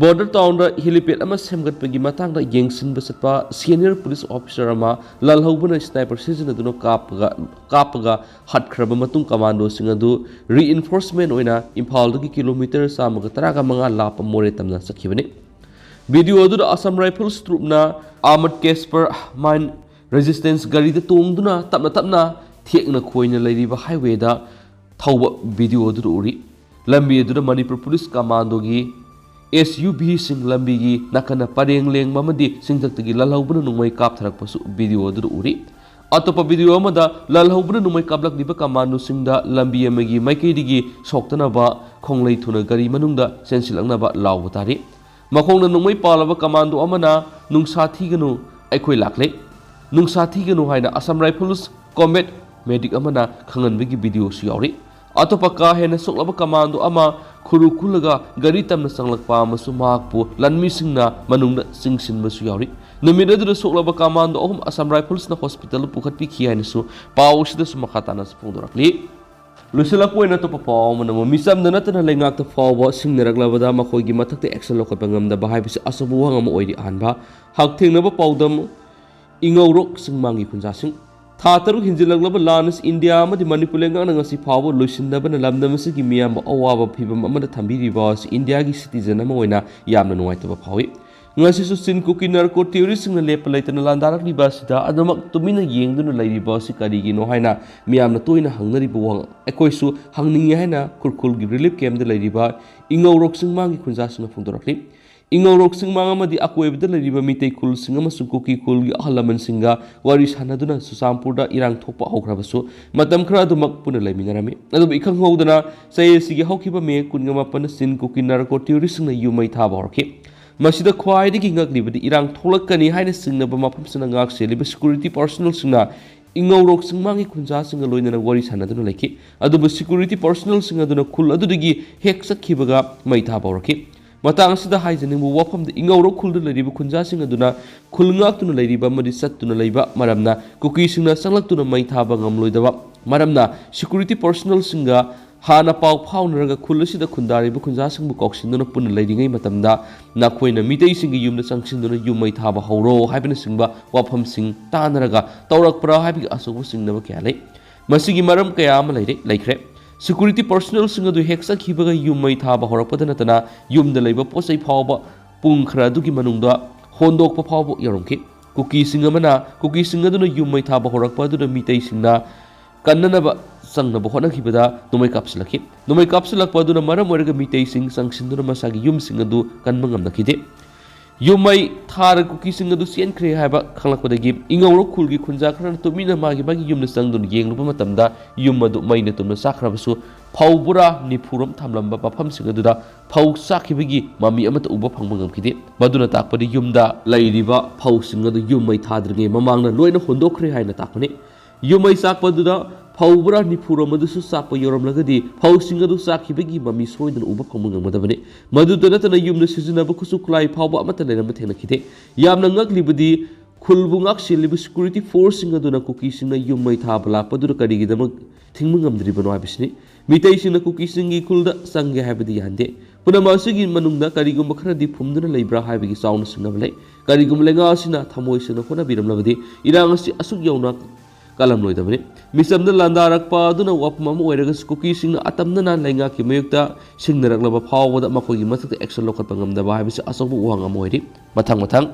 Border townꯗ helipad ꯑꯃ ꯁꯦꯝꯒꯠꯄꯒꯤ ꯃꯇꯥꯡꯗ ꯌꯦꯡꯁꯤꯟꯕ ꯆꯠꯄ senior police officer ꯑꯃ ꯂꯥꯜꯍꯧꯕꯅ sniper ꯁꯤꯖꯤꯟꯅꯗꯨꯅ ꯀꯥꯞꯄꯒ, ꯀꯥꯞꯄꯒ ꯍꯥꯠꯈ꯭ꯔꯕ ꯃꯇꯨꯡ commandoꯁꯤꯡ ꯑꯗꯨ reinforcement ꯑꯣꯏꯅ ꯏꯝꯐꯥꯜꯗꯒꯤ kilometre ꯆꯥꯝꯃꯒ ꯇꯔꯥꯒ ꯃꯉꯥ ꯂꯥꯞꯄ ꯃꯣꯔꯦ ꯇꯝꯅ ꯆꯠꯈꯤꯕꯅꯤ꯫ Video ꯑꯗꯨꯗ Assam Rifles troopꯅ armored Casper mine resistance ꯒꯥꯔꯤꯗ ꯇꯣꯡꯗꯨꯅ ꯇꯞꯅ ꯇꯞꯅ ꯊꯦꯛꯅ ꯈꯣꯏꯅ ꯂꯩꯔꯤꯕ highwayꯗ ꯊꯧꯕ video ꯑꯗꯨꯗ ꯎꯔꯤ꯫ ꯂꯝꯕꯤ ꯑꯗꯨꯗ ꯃꯅꯤꯄꯨꯔ police commandoꯒꯤ SUVꯁꯤꯡ ꯂꯝꯕꯤꯒꯤ ꯅꯥꯀꯟꯗ ꯄꯔꯦꯡ ꯂꯦꯡꯕ ꯑꯃꯗꯤ ꯆꯤꯡꯊꯛꯇꯒꯤ ꯂꯥꯜꯍꯧꯕꯅ ꯅꯣꯡꯃꯩ ꯀꯥꯞꯊꯔꯛꯄꯁꯨ video ꯑꯗꯨꯗ ꯎꯔꯤ꯫ ꯑꯇꯣꯞꯄ ꯚꯤꯗꯤꯑꯣ ꯑꯃꯗ ꯂꯥꯜꯍꯧꯕꯅ ꯅꯣꯡꯃꯩ ꯀꯥꯞꯂꯛꯂꯤꯕ ꯀꯃꯥꯟꯗꯣꯁꯤꯡꯗ ꯂꯝꯕꯤ ꯑꯃꯒꯤ ꯃꯥꯏꯀꯩꯗꯒꯤ ꯁꯣꯛꯇꯅꯕ ꯈꯣꯡꯂꯩ ꯊꯨꯅ ꯒꯥꯔꯤ ꯃꯅꯨꯡꯗ ꯆꯦꯟꯁꯤꯜꯂꯛꯅꯕ ꯂꯥꯎꯕ ꯇꯥꯔꯤ꯫ ꯃꯈꯣꯡꯅ ꯅꯣꯡꯃꯩ ꯄꯥꯜꯂꯕ ꯀꯃꯥꯟꯗꯣ ꯑꯃꯅ "ꯅꯨꯡꯁꯥ ꯊꯤꯒꯅꯨ, ꯑꯩꯈꯣꯏ ꯂꯥꯛꯂꯦ, ꯅꯨꯡꯁꯥ ꯊꯤꯒꯅꯨ" ꯍꯥꯏꯅ ꯑꯁꯥꯝ ꯔꯥꯏꯐꯜꯁ ꯀꯣꯝꯕꯦꯠ ꯃꯦꯗꯤꯛ ꯑꯃꯅ ꯈꯪꯍꯟꯕꯒꯤ ꯚꯤꯗꯤꯑꯣꯁꯨ ꯌꯥꯎꯔꯤ꯫ ꯑꯇꯣꯞꯄ ꯀꯥ ꯍꯦꯟꯅ ꯁꯣꯛꯂꯕ ꯀꯃꯥꯟꯗꯣ ꯑꯃ ꯈꯨꯔꯨ ꯈꯨꯜꯂꯒ ꯒꯥꯔꯤ ꯇꯝꯅ ꯆꯪꯂꯛꯄ ꯑꯃꯁꯨ ꯃꯍꯥꯛꯄꯨ ꯂꯥꯟꯃꯤꯁꯤꯡꯅ ꯃꯅꯨꯡꯗ ꯆꯤꯡꯁꯤꯟꯕꯁꯨ ꯌꯥꯎꯔꯤ꯫ ꯅꯨꯃꯤꯠ ꯑꯗꯨꯗ ꯁꯣꯛꯂꯕ ꯀꯃꯥꯟꯗꯣ ꯑꯍꯨꯝ ꯑꯁꯥꯝ ꯔꯥꯏꯐꯜꯁꯅ ꯍꯣꯁꯄꯤꯇꯥꯜꯗ ꯄꯨꯈꯠꯄꯤꯈꯤ ꯍꯥꯏꯅꯁꯨ ꯄꯥꯎ ꯑꯁꯤꯗꯁꯨ ꯃꯈꯥ ꯇꯥꯅꯁꯨ ꯐꯣꯡꯗꯣꯔꯛꯂꯤ꯫ ꯂꯣꯏꯁꯤꯜꯂꯛꯄ ꯑꯣꯏꯅ ꯑꯇꯣꯞꯄ ꯄꯥꯎ ꯑꯃꯅ ꯑꯃꯨꯛ ꯃꯤꯆꯝꯗ ꯅꯠꯇꯅ ꯂꯩꯉꯥꯛꯇ ꯐꯥꯎꯕ ꯁꯤꯡꯅꯔꯛꯂꯕꯗ ꯃꯈꯣꯏꯒꯤ ꯃꯊꯛꯇ action ꯂꯧꯈꯠꯄ ꯉꯝꯗꯕ ꯍꯥꯏꯕꯁꯤ ꯑꯆꯧꯕ ꯋꯥꯍꯪ ꯑꯃ ꯑꯣꯏꯔꯤ꯫ ꯑꯍꯥꯟꯕ ꯍꯛꯊꯦꯡꯅꯕ ꯄꯥꯎꯗꯝ: ꯏꯉꯧꯔꯣꯛ ꯆꯤꯡꯃꯥꯡꯒꯤ ꯈꯨꯟꯖꯥꯁꯤꯡ꯫ ꯊꯥ ꯇꯔꯨꯛ ꯍꯦꯟꯖꯤꯜꯂꯛꯂꯕ ꯂꯥꯟ ꯑꯁꯤ ꯏꯟꯗꯤꯌꯥ ꯑꯃꯗꯤ ꯃꯅꯤꯄꯨꯔ ꯂꯩꯉꯥꯛꯅ ꯉꯁꯤ ꯐꯥꯎꯕ ꯂꯣꯏꯁꯤꯟꯗꯕꯅ ꯂꯝꯗꯝ ꯑꯁꯤꯒꯤ ꯃꯤꯌꯥꯝꯕꯨ ꯑꯋꯥꯕ ꯐꯤꯚꯝ ꯑꯃꯗ ꯊꯝꯕꯤꯔꯤꯕ ꯑꯁꯤ ꯏꯟꯗꯤꯌꯥꯒꯤ citizen ꯑꯃ ꯑꯣꯏꯅ ꯌꯥꯝꯅ ꯅꯨꯡꯉꯥꯏꯇꯕ ꯐꯥꯎꯏ꯫ ꯉꯁꯤꯁꯨ ꯆꯤꯟ ꯀꯨꯀꯤ narco terroristꯁꯤꯡꯅ ꯂꯦꯞꯄ ꯂꯩꯇꯅ ꯂꯥꯟꯗꯥꯔꯛꯂꯤꯕ ꯑꯁꯤꯗ ꯑꯗꯨꯃꯛ ꯇꯨꯃꯤꯟꯅ ꯌꯦꯡꯗꯨꯅ ꯂꯩꯔꯤꯕ ꯑꯁꯤ ꯀꯔꯤꯒꯤꯅꯣ ꯍꯥꯏꯅ ꯃꯤꯌꯥꯝꯅ ꯇꯣꯏꯅ ꯍꯪꯅꯔꯤꯕ ꯋꯥꯍꯪ ꯑꯩꯈꯣꯏꯁꯨ ꯍꯪꯅꯤꯡꯉꯤ ꯍꯥꯏꯅ ꯈꯨꯔꯈꯨꯜꯒꯤ relief campꯇ ꯂꯩꯔꯤꯕ ꯏꯉꯧꯔꯣꯛ ꯆꯤꯡꯃꯥꯡꯒꯤ ꯈꯨꯟꯖꯥꯁꯤꯡꯅ ꯐꯣꯡꯗꯣꯔꯛꯂꯤ꯫ ꯏꯉꯧꯔꯣꯛ ꯆꯤꯡꯃꯥꯡ ꯑꯃꯗꯤ ꯑꯀꯣꯏꯕꯗ ꯂꯩꯔꯤꯕ ꯃꯤꯇꯩ ꯈꯨꯜꯁꯤꯡ ꯑꯃꯁꯨꯡ ꯀꯨꯀꯤ ꯈꯨꯜꯒꯤ ꯑꯍꯜ ꯂꯃꯟꯁꯤꯡꯒ ꯋꯥꯔꯤ ꯁꯥꯟꯅꯗꯨꯅ ꯆꯨꯔꯆꯥꯟꯄꯨꯔꯗ ꯏꯔꯥꯡ ꯊꯣꯛꯄ ꯍꯧꯈ꯭ꯔꯕꯁꯨ ꯃꯇꯝ ꯈꯔ ꯑꯗꯨꯃꯛ ꯄꯨꯟꯅ ꯂꯩꯃꯤꯟꯅꯔꯝꯃꯤ꯫ ꯑꯗꯨꯕꯨ ꯏꯈꯪ ꯍꯧꯗꯅ ꯆꯍꯤ ꯑꯁꯤꯒꯤ ꯍꯧꯈꯤꯕ ꯃꯦ ꯀꯨꯟꯒ ꯃꯥꯄꯟꯗ ꯆꯤꯟ ꯀꯨꯀꯤ narco terroristꯁꯤꯡꯅ ꯌꯨꯝ ꯃꯩ ꯊꯥꯕ ꯍꯧꯔꯛꯈꯤ꯫ ꯃꯁꯤꯗ ꯈ꯭ꯋꯥꯏꯗꯒꯤ ꯉꯛꯂꯤꯕꯗꯤ ꯏꯔꯥꯡ ꯊꯣꯛꯂꯛꯀꯅꯤ ꯍꯥꯏꯅ ꯆꯤꯡꯅꯕ ꯃꯐꯝꯁꯤꯡꯗ ꯉꯥꯛ ꯁꯦꯜꯂꯤꯕ security personnelꯁꯤꯡꯅ ꯏꯉꯧꯔꯣꯛ ꯆꯤꯡꯃꯥꯡꯒꯤ ꯈꯨꯟꯖꯥꯁꯤꯡꯒ ꯂꯣꯏꯅꯅ ꯋꯥꯔꯤ ꯁꯥꯟꯅꯗꯨꯅ ꯂꯩꯈꯤ꯫ ꯑꯗꯨꯕꯨ security personnelꯁꯤꯡ ꯑꯗꯨꯅ ꯈꯨꯜ ꯑꯗꯨꯗꯒꯤ ꯍꯦꯛ ꯆꯠꯈꯤꯕꯒ ꯃꯩ ꯊꯥꯕ ꯍꯧꯔꯛꯈꯤ꯫ ꯃꯇꯥꯡ ꯑꯁꯤꯗ ꯍꯥꯏꯖꯅꯤꯡꯕ ꯋꯥꯐꯝꯗꯤ ꯏꯉꯧꯔꯣꯛ ꯈꯨꯜꯗ ꯂꯩꯔꯤꯕ ꯈꯨꯟꯖꯥꯁꯤꯡ ꯑꯗꯨꯅ ꯈꯨꯜ ꯉꯥꯛꯇꯨꯅ ꯂꯩꯔꯤꯕ ꯑꯃꯗꯤ ꯆꯠꯇꯨꯅ ꯂꯩꯕ ꯃꯔꯝꯅ ꯀꯨꯀꯤꯁꯤꯡꯅ ꯆꯪꯂꯛꯇꯨꯅ ꯃꯩ ꯊꯥꯕ ꯉꯝꯂꯣꯏꯗꯕ ꯃꯔꯝꯅ security personnelꯁꯤꯡꯒ ꯍꯥꯟꯅ ꯄꯥꯎ ꯐꯥꯎꯅꯔꯒ ꯈꯨꯜ ꯑꯁꯤꯗ ꯈꯨꯟꯗꯥꯔꯤꯕ ꯈꯨꯟꯖꯥꯁꯤꯡꯕꯨ ꯀꯧꯁꯤꯟꯗꯨꯅ ꯄꯨꯟꯅ ꯂꯩꯔꯤꯉꯩ ꯃꯇꯝꯗ ꯅꯈꯣꯏꯅ ꯃꯤꯇꯩꯁꯤꯡꯒꯤ ꯌꯨꯝꯗ ꯆꯪꯁꯤꯟꯗꯨꯅ ꯌꯨꯝ ꯃꯩ ꯊꯥꯕ ꯍꯧꯔꯣ ꯍꯥꯏꯕꯅꯆꯤꯡꯕ ꯋꯥꯐꯝꯁꯤꯡ ꯇꯥꯅꯔꯒ ꯇꯧꯔꯛꯄ꯭ꯔꯥ ꯍꯥꯏꯕꯒꯤ ꯑꯆꯧꯕ ꯆꯤꯡꯅꯕ ꯀꯌꯥ ꯂꯩ꯫ ꯃꯁꯤꯒꯤ ꯃꯔꯝ ꯀꯌꯥ ꯑꯃ ꯂꯩꯔꯦ, ꯂꯩꯈ꯭ꯔꯦ꯫ Security personnelꯁꯤꯡ ꯑꯗꯨ ꯍꯦꯛ ꯆꯠꯈꯤꯕꯒ ꯌꯨꯝ ꯃꯩ ꯊꯥꯕ ꯍꯧꯔꯛꯄꯗ ꯅꯠꯇꯅ ꯌꯨꯝꯗ ꯂꯩꯕ ꯄꯣꯠ ꯆꯩ ꯐꯥꯎꯕ ꯄꯨꯡ ꯈꯔ ꯑꯗꯨꯒꯤ ꯃꯅꯨꯡꯗ ꯍꯣꯟꯗꯣꯛꯄ ꯐꯥꯎꯕ ꯌꯥꯎꯔꯝꯈꯤ꯫ ꯀꯨꯀꯤꯁꯤꯡ ꯑꯃꯅ, ꯀꯨꯀꯤꯁꯤꯡ ꯑꯗꯨꯅ ꯌꯨꯝ ꯃꯩ ꯊꯥꯕ ꯍꯧꯔꯛꯄ ꯑꯗꯨꯗ ꯃꯤꯇꯩꯁꯤꯡꯅ ꯀꯟꯅꯅꯕ ꯆꯪꯅꯕ ꯍꯣꯠꯅꯈꯤꯕꯗ ꯅꯣꯡꯃꯩ ꯀꯥꯞꯁꯤꯜꯂꯛꯈꯤ꯫ ꯅꯣꯡꯃꯩ ꯀꯥꯞꯁꯤꯜꯂꯛꯄ ꯑꯗꯨꯅ ꯃꯔꯝ ꯑꯣꯏꯔꯒ ꯃꯤꯇꯩꯁꯤꯡ ꯆꯪꯁꯤꯟꯗꯨꯅ ꯃꯁꯥꯒꯤ ꯌꯨꯝꯁꯤꯡ ꯑꯗꯨ ꯀꯟꯕ ꯉꯝꯅꯈꯤꯗꯦ꯫ ꯌꯨꯝ ꯃꯩ ꯊꯥꯔꯒ ꯀꯨꯀꯤꯁꯤꯡ ꯑꯗꯨ ꯆꯦꯟꯈ꯭ꯔꯦ ꯍꯥꯏꯕ ꯈꯪꯂꯛꯄꯗꯒꯤ ꯏꯉꯧꯔꯣꯛ ꯈꯨꯜꯒꯤ ꯈꯨꯟꯖꯥ ꯈꯔꯅ ꯇꯨꯃꯤꯟꯅ ꯃꯥꯒꯤ ꯃꯥꯒꯤ ꯌꯨꯝꯗ ꯆꯪꯗꯨꯅ ꯌꯦꯡꯂꯨꯕ ꯃꯇꯝꯗ ꯌꯨꯝ ꯑꯗꯨ ꯃꯩꯅ ꯇꯨꯝꯅ ꯆꯥꯛꯈ꯭ꯔꯕꯁꯨ ꯐꯧ ꯕꯣꯔꯥ ꯅꯤꯐꯨꯔꯣꯝ ꯊꯝꯂꯝꯕ ꯃꯐꯝꯁꯤꯡ ꯑꯗꯨꯗ ꯐꯧ ꯆꯥꯛꯈꯤꯕꯒꯤ ꯃꯃꯤ ꯑꯃꯠꯇ ꯎꯕ ꯐꯪꯕ ꯉꯝꯈꯤꯗꯦ꯫ ꯃꯗꯨꯅ ꯇꯥꯛꯄꯗꯤ ꯌꯨꯝꯗ ꯂꯩꯔꯤꯕ ꯐꯧꯁꯤꯡ ꯑꯗꯨ ꯌꯨꯝ ꯃꯩ ꯊꯥꯗ꯭ꯔꯤꯉꯩ ꯃꯃꯥꯡꯗ ꯂꯣꯏꯅ ꯍꯣꯟꯗꯣꯛꯈ꯭ꯔꯦ ꯍꯥꯏꯅ ꯇꯥꯛꯄꯅꯤ꯫ ꯌꯨꯝ ꯃꯩ ꯆꯥꯛꯄꯗꯨꯗ ꯐꯧ ꯕꯣꯔꯥ ꯅꯤꯐꯨꯔꯣꯝ ꯑꯗꯨꯁꯨ ꯆꯥꯛꯄ ꯌꯥꯎꯔꯝꯂꯒꯗꯤ ꯐꯧꯁꯤꯡ ꯑꯗꯨ ꯆꯥꯛꯈꯤꯕꯒꯤ ꯃꯃꯤ ꯁꯣꯏꯗꯅ ꯎꯕ ꯐꯪꯕ ꯉꯝꯒꯗꯕꯅꯤ꯫ ꯃꯗꯨꯇ ꯅꯠꯇꯅ ꯌꯨꯝꯗ ꯁꯤꯖꯤꯟꯅꯕ ꯈꯨꯠꯁꯨ ꯈꯨꯠꯂꯥꯏ ꯐꯥꯎꯕ ꯑꯃꯠꯇ ꯂꯩꯔꯝꯕ ꯊꯦꯡꯅꯈꯤꯗꯦ꯫ ꯌꯥꯝꯅ ꯉꯛꯂꯤꯕꯗꯤ ꯈꯨꯜꯕꯨ ꯉꯥꯛꯁꯦꯜꯂꯤꯕ security forceꯁꯤꯡ ꯑꯗꯨꯅ ꯀꯨꯀꯤꯁꯤꯡꯅ ꯌꯨꯝ ꯃꯩ ꯊꯥꯕ ꯂꯥꯛꯄꯗꯨꯗ ꯀꯔꯤꯒꯤꯗꯃꯛ ꯊꯤꯡꯕ ꯉꯝꯗ꯭ꯔꯤꯕꯅꯣ ꯍꯥꯏꯕꯁꯤꯅꯤ꯫ ꯃꯤꯇꯩꯁꯤꯡꯅ ꯀꯨꯀꯤꯁꯤꯡꯒꯤ ꯈꯨꯜꯗ ꯆꯪꯒꯦ ꯍꯥꯏꯕꯗꯤ ꯌꯥꯍꯟꯗꯦ꯫ ꯄꯨꯝꯅꯃꯛ ꯑꯁꯤꯒꯤ ꯃꯅꯨꯡꯗ ꯀꯔꯤꯒꯨꯝꯕ ꯈꯔꯗꯤ ꯐꯨꯝꯗꯨꯅ ꯂꯩꯕ꯭ꯔꯥ ꯍꯥꯏꯕꯒꯤ ꯆꯥꯎꯅ ꯆꯤꯡꯅꯕ ꯂꯩ꯫ ꯀꯔꯤꯒꯨꯝꯕ ꯂꯩꯉꯥꯛ ꯑꯁꯤꯅ ꯊꯃꯣꯏ ꯁꯦꯡꯅ ꯍꯣꯠꯅꯕꯤꯔꯝꯂꯕꯗꯤ ꯏꯔꯥꯡ ꯑꯁꯤ ꯑꯁꯨꯛ ꯌꯧꯅ ꯀꯜꯂꯝꯂꯣꯏꯗꯕꯅꯤ꯫ ꯃꯤꯆꯝꯗ ꯂꯥꯟꯗꯥꯔꯛꯄ ꯑꯗꯨꯅ ꯋꯥꯐꯝ ꯑꯃ ꯑꯣꯏꯔꯒꯁꯨ ꯀꯨꯀꯤꯁꯤꯡꯅ ꯑꯇꯝꯅꯅ ꯂꯩꯉꯥꯛꯀꯤ ꯃꯥꯌꯣꯛꯇ ꯁꯤꯡꯅꯔꯛꯂꯕ ꯐꯥꯎꯕꯗ ꯃꯈꯣꯏꯒꯤ ꯃꯊꯛꯇ action ꯂꯧꯈꯠꯄ ꯉꯝꯗꯕ ꯍꯥꯏꯕꯁꯤ ꯑꯆꯧꯕ ꯋꯥꯍꯪ ꯑꯃ ꯑꯣꯏꯔꯤ꯫ ꯃꯊꯪ ꯃꯊꯪ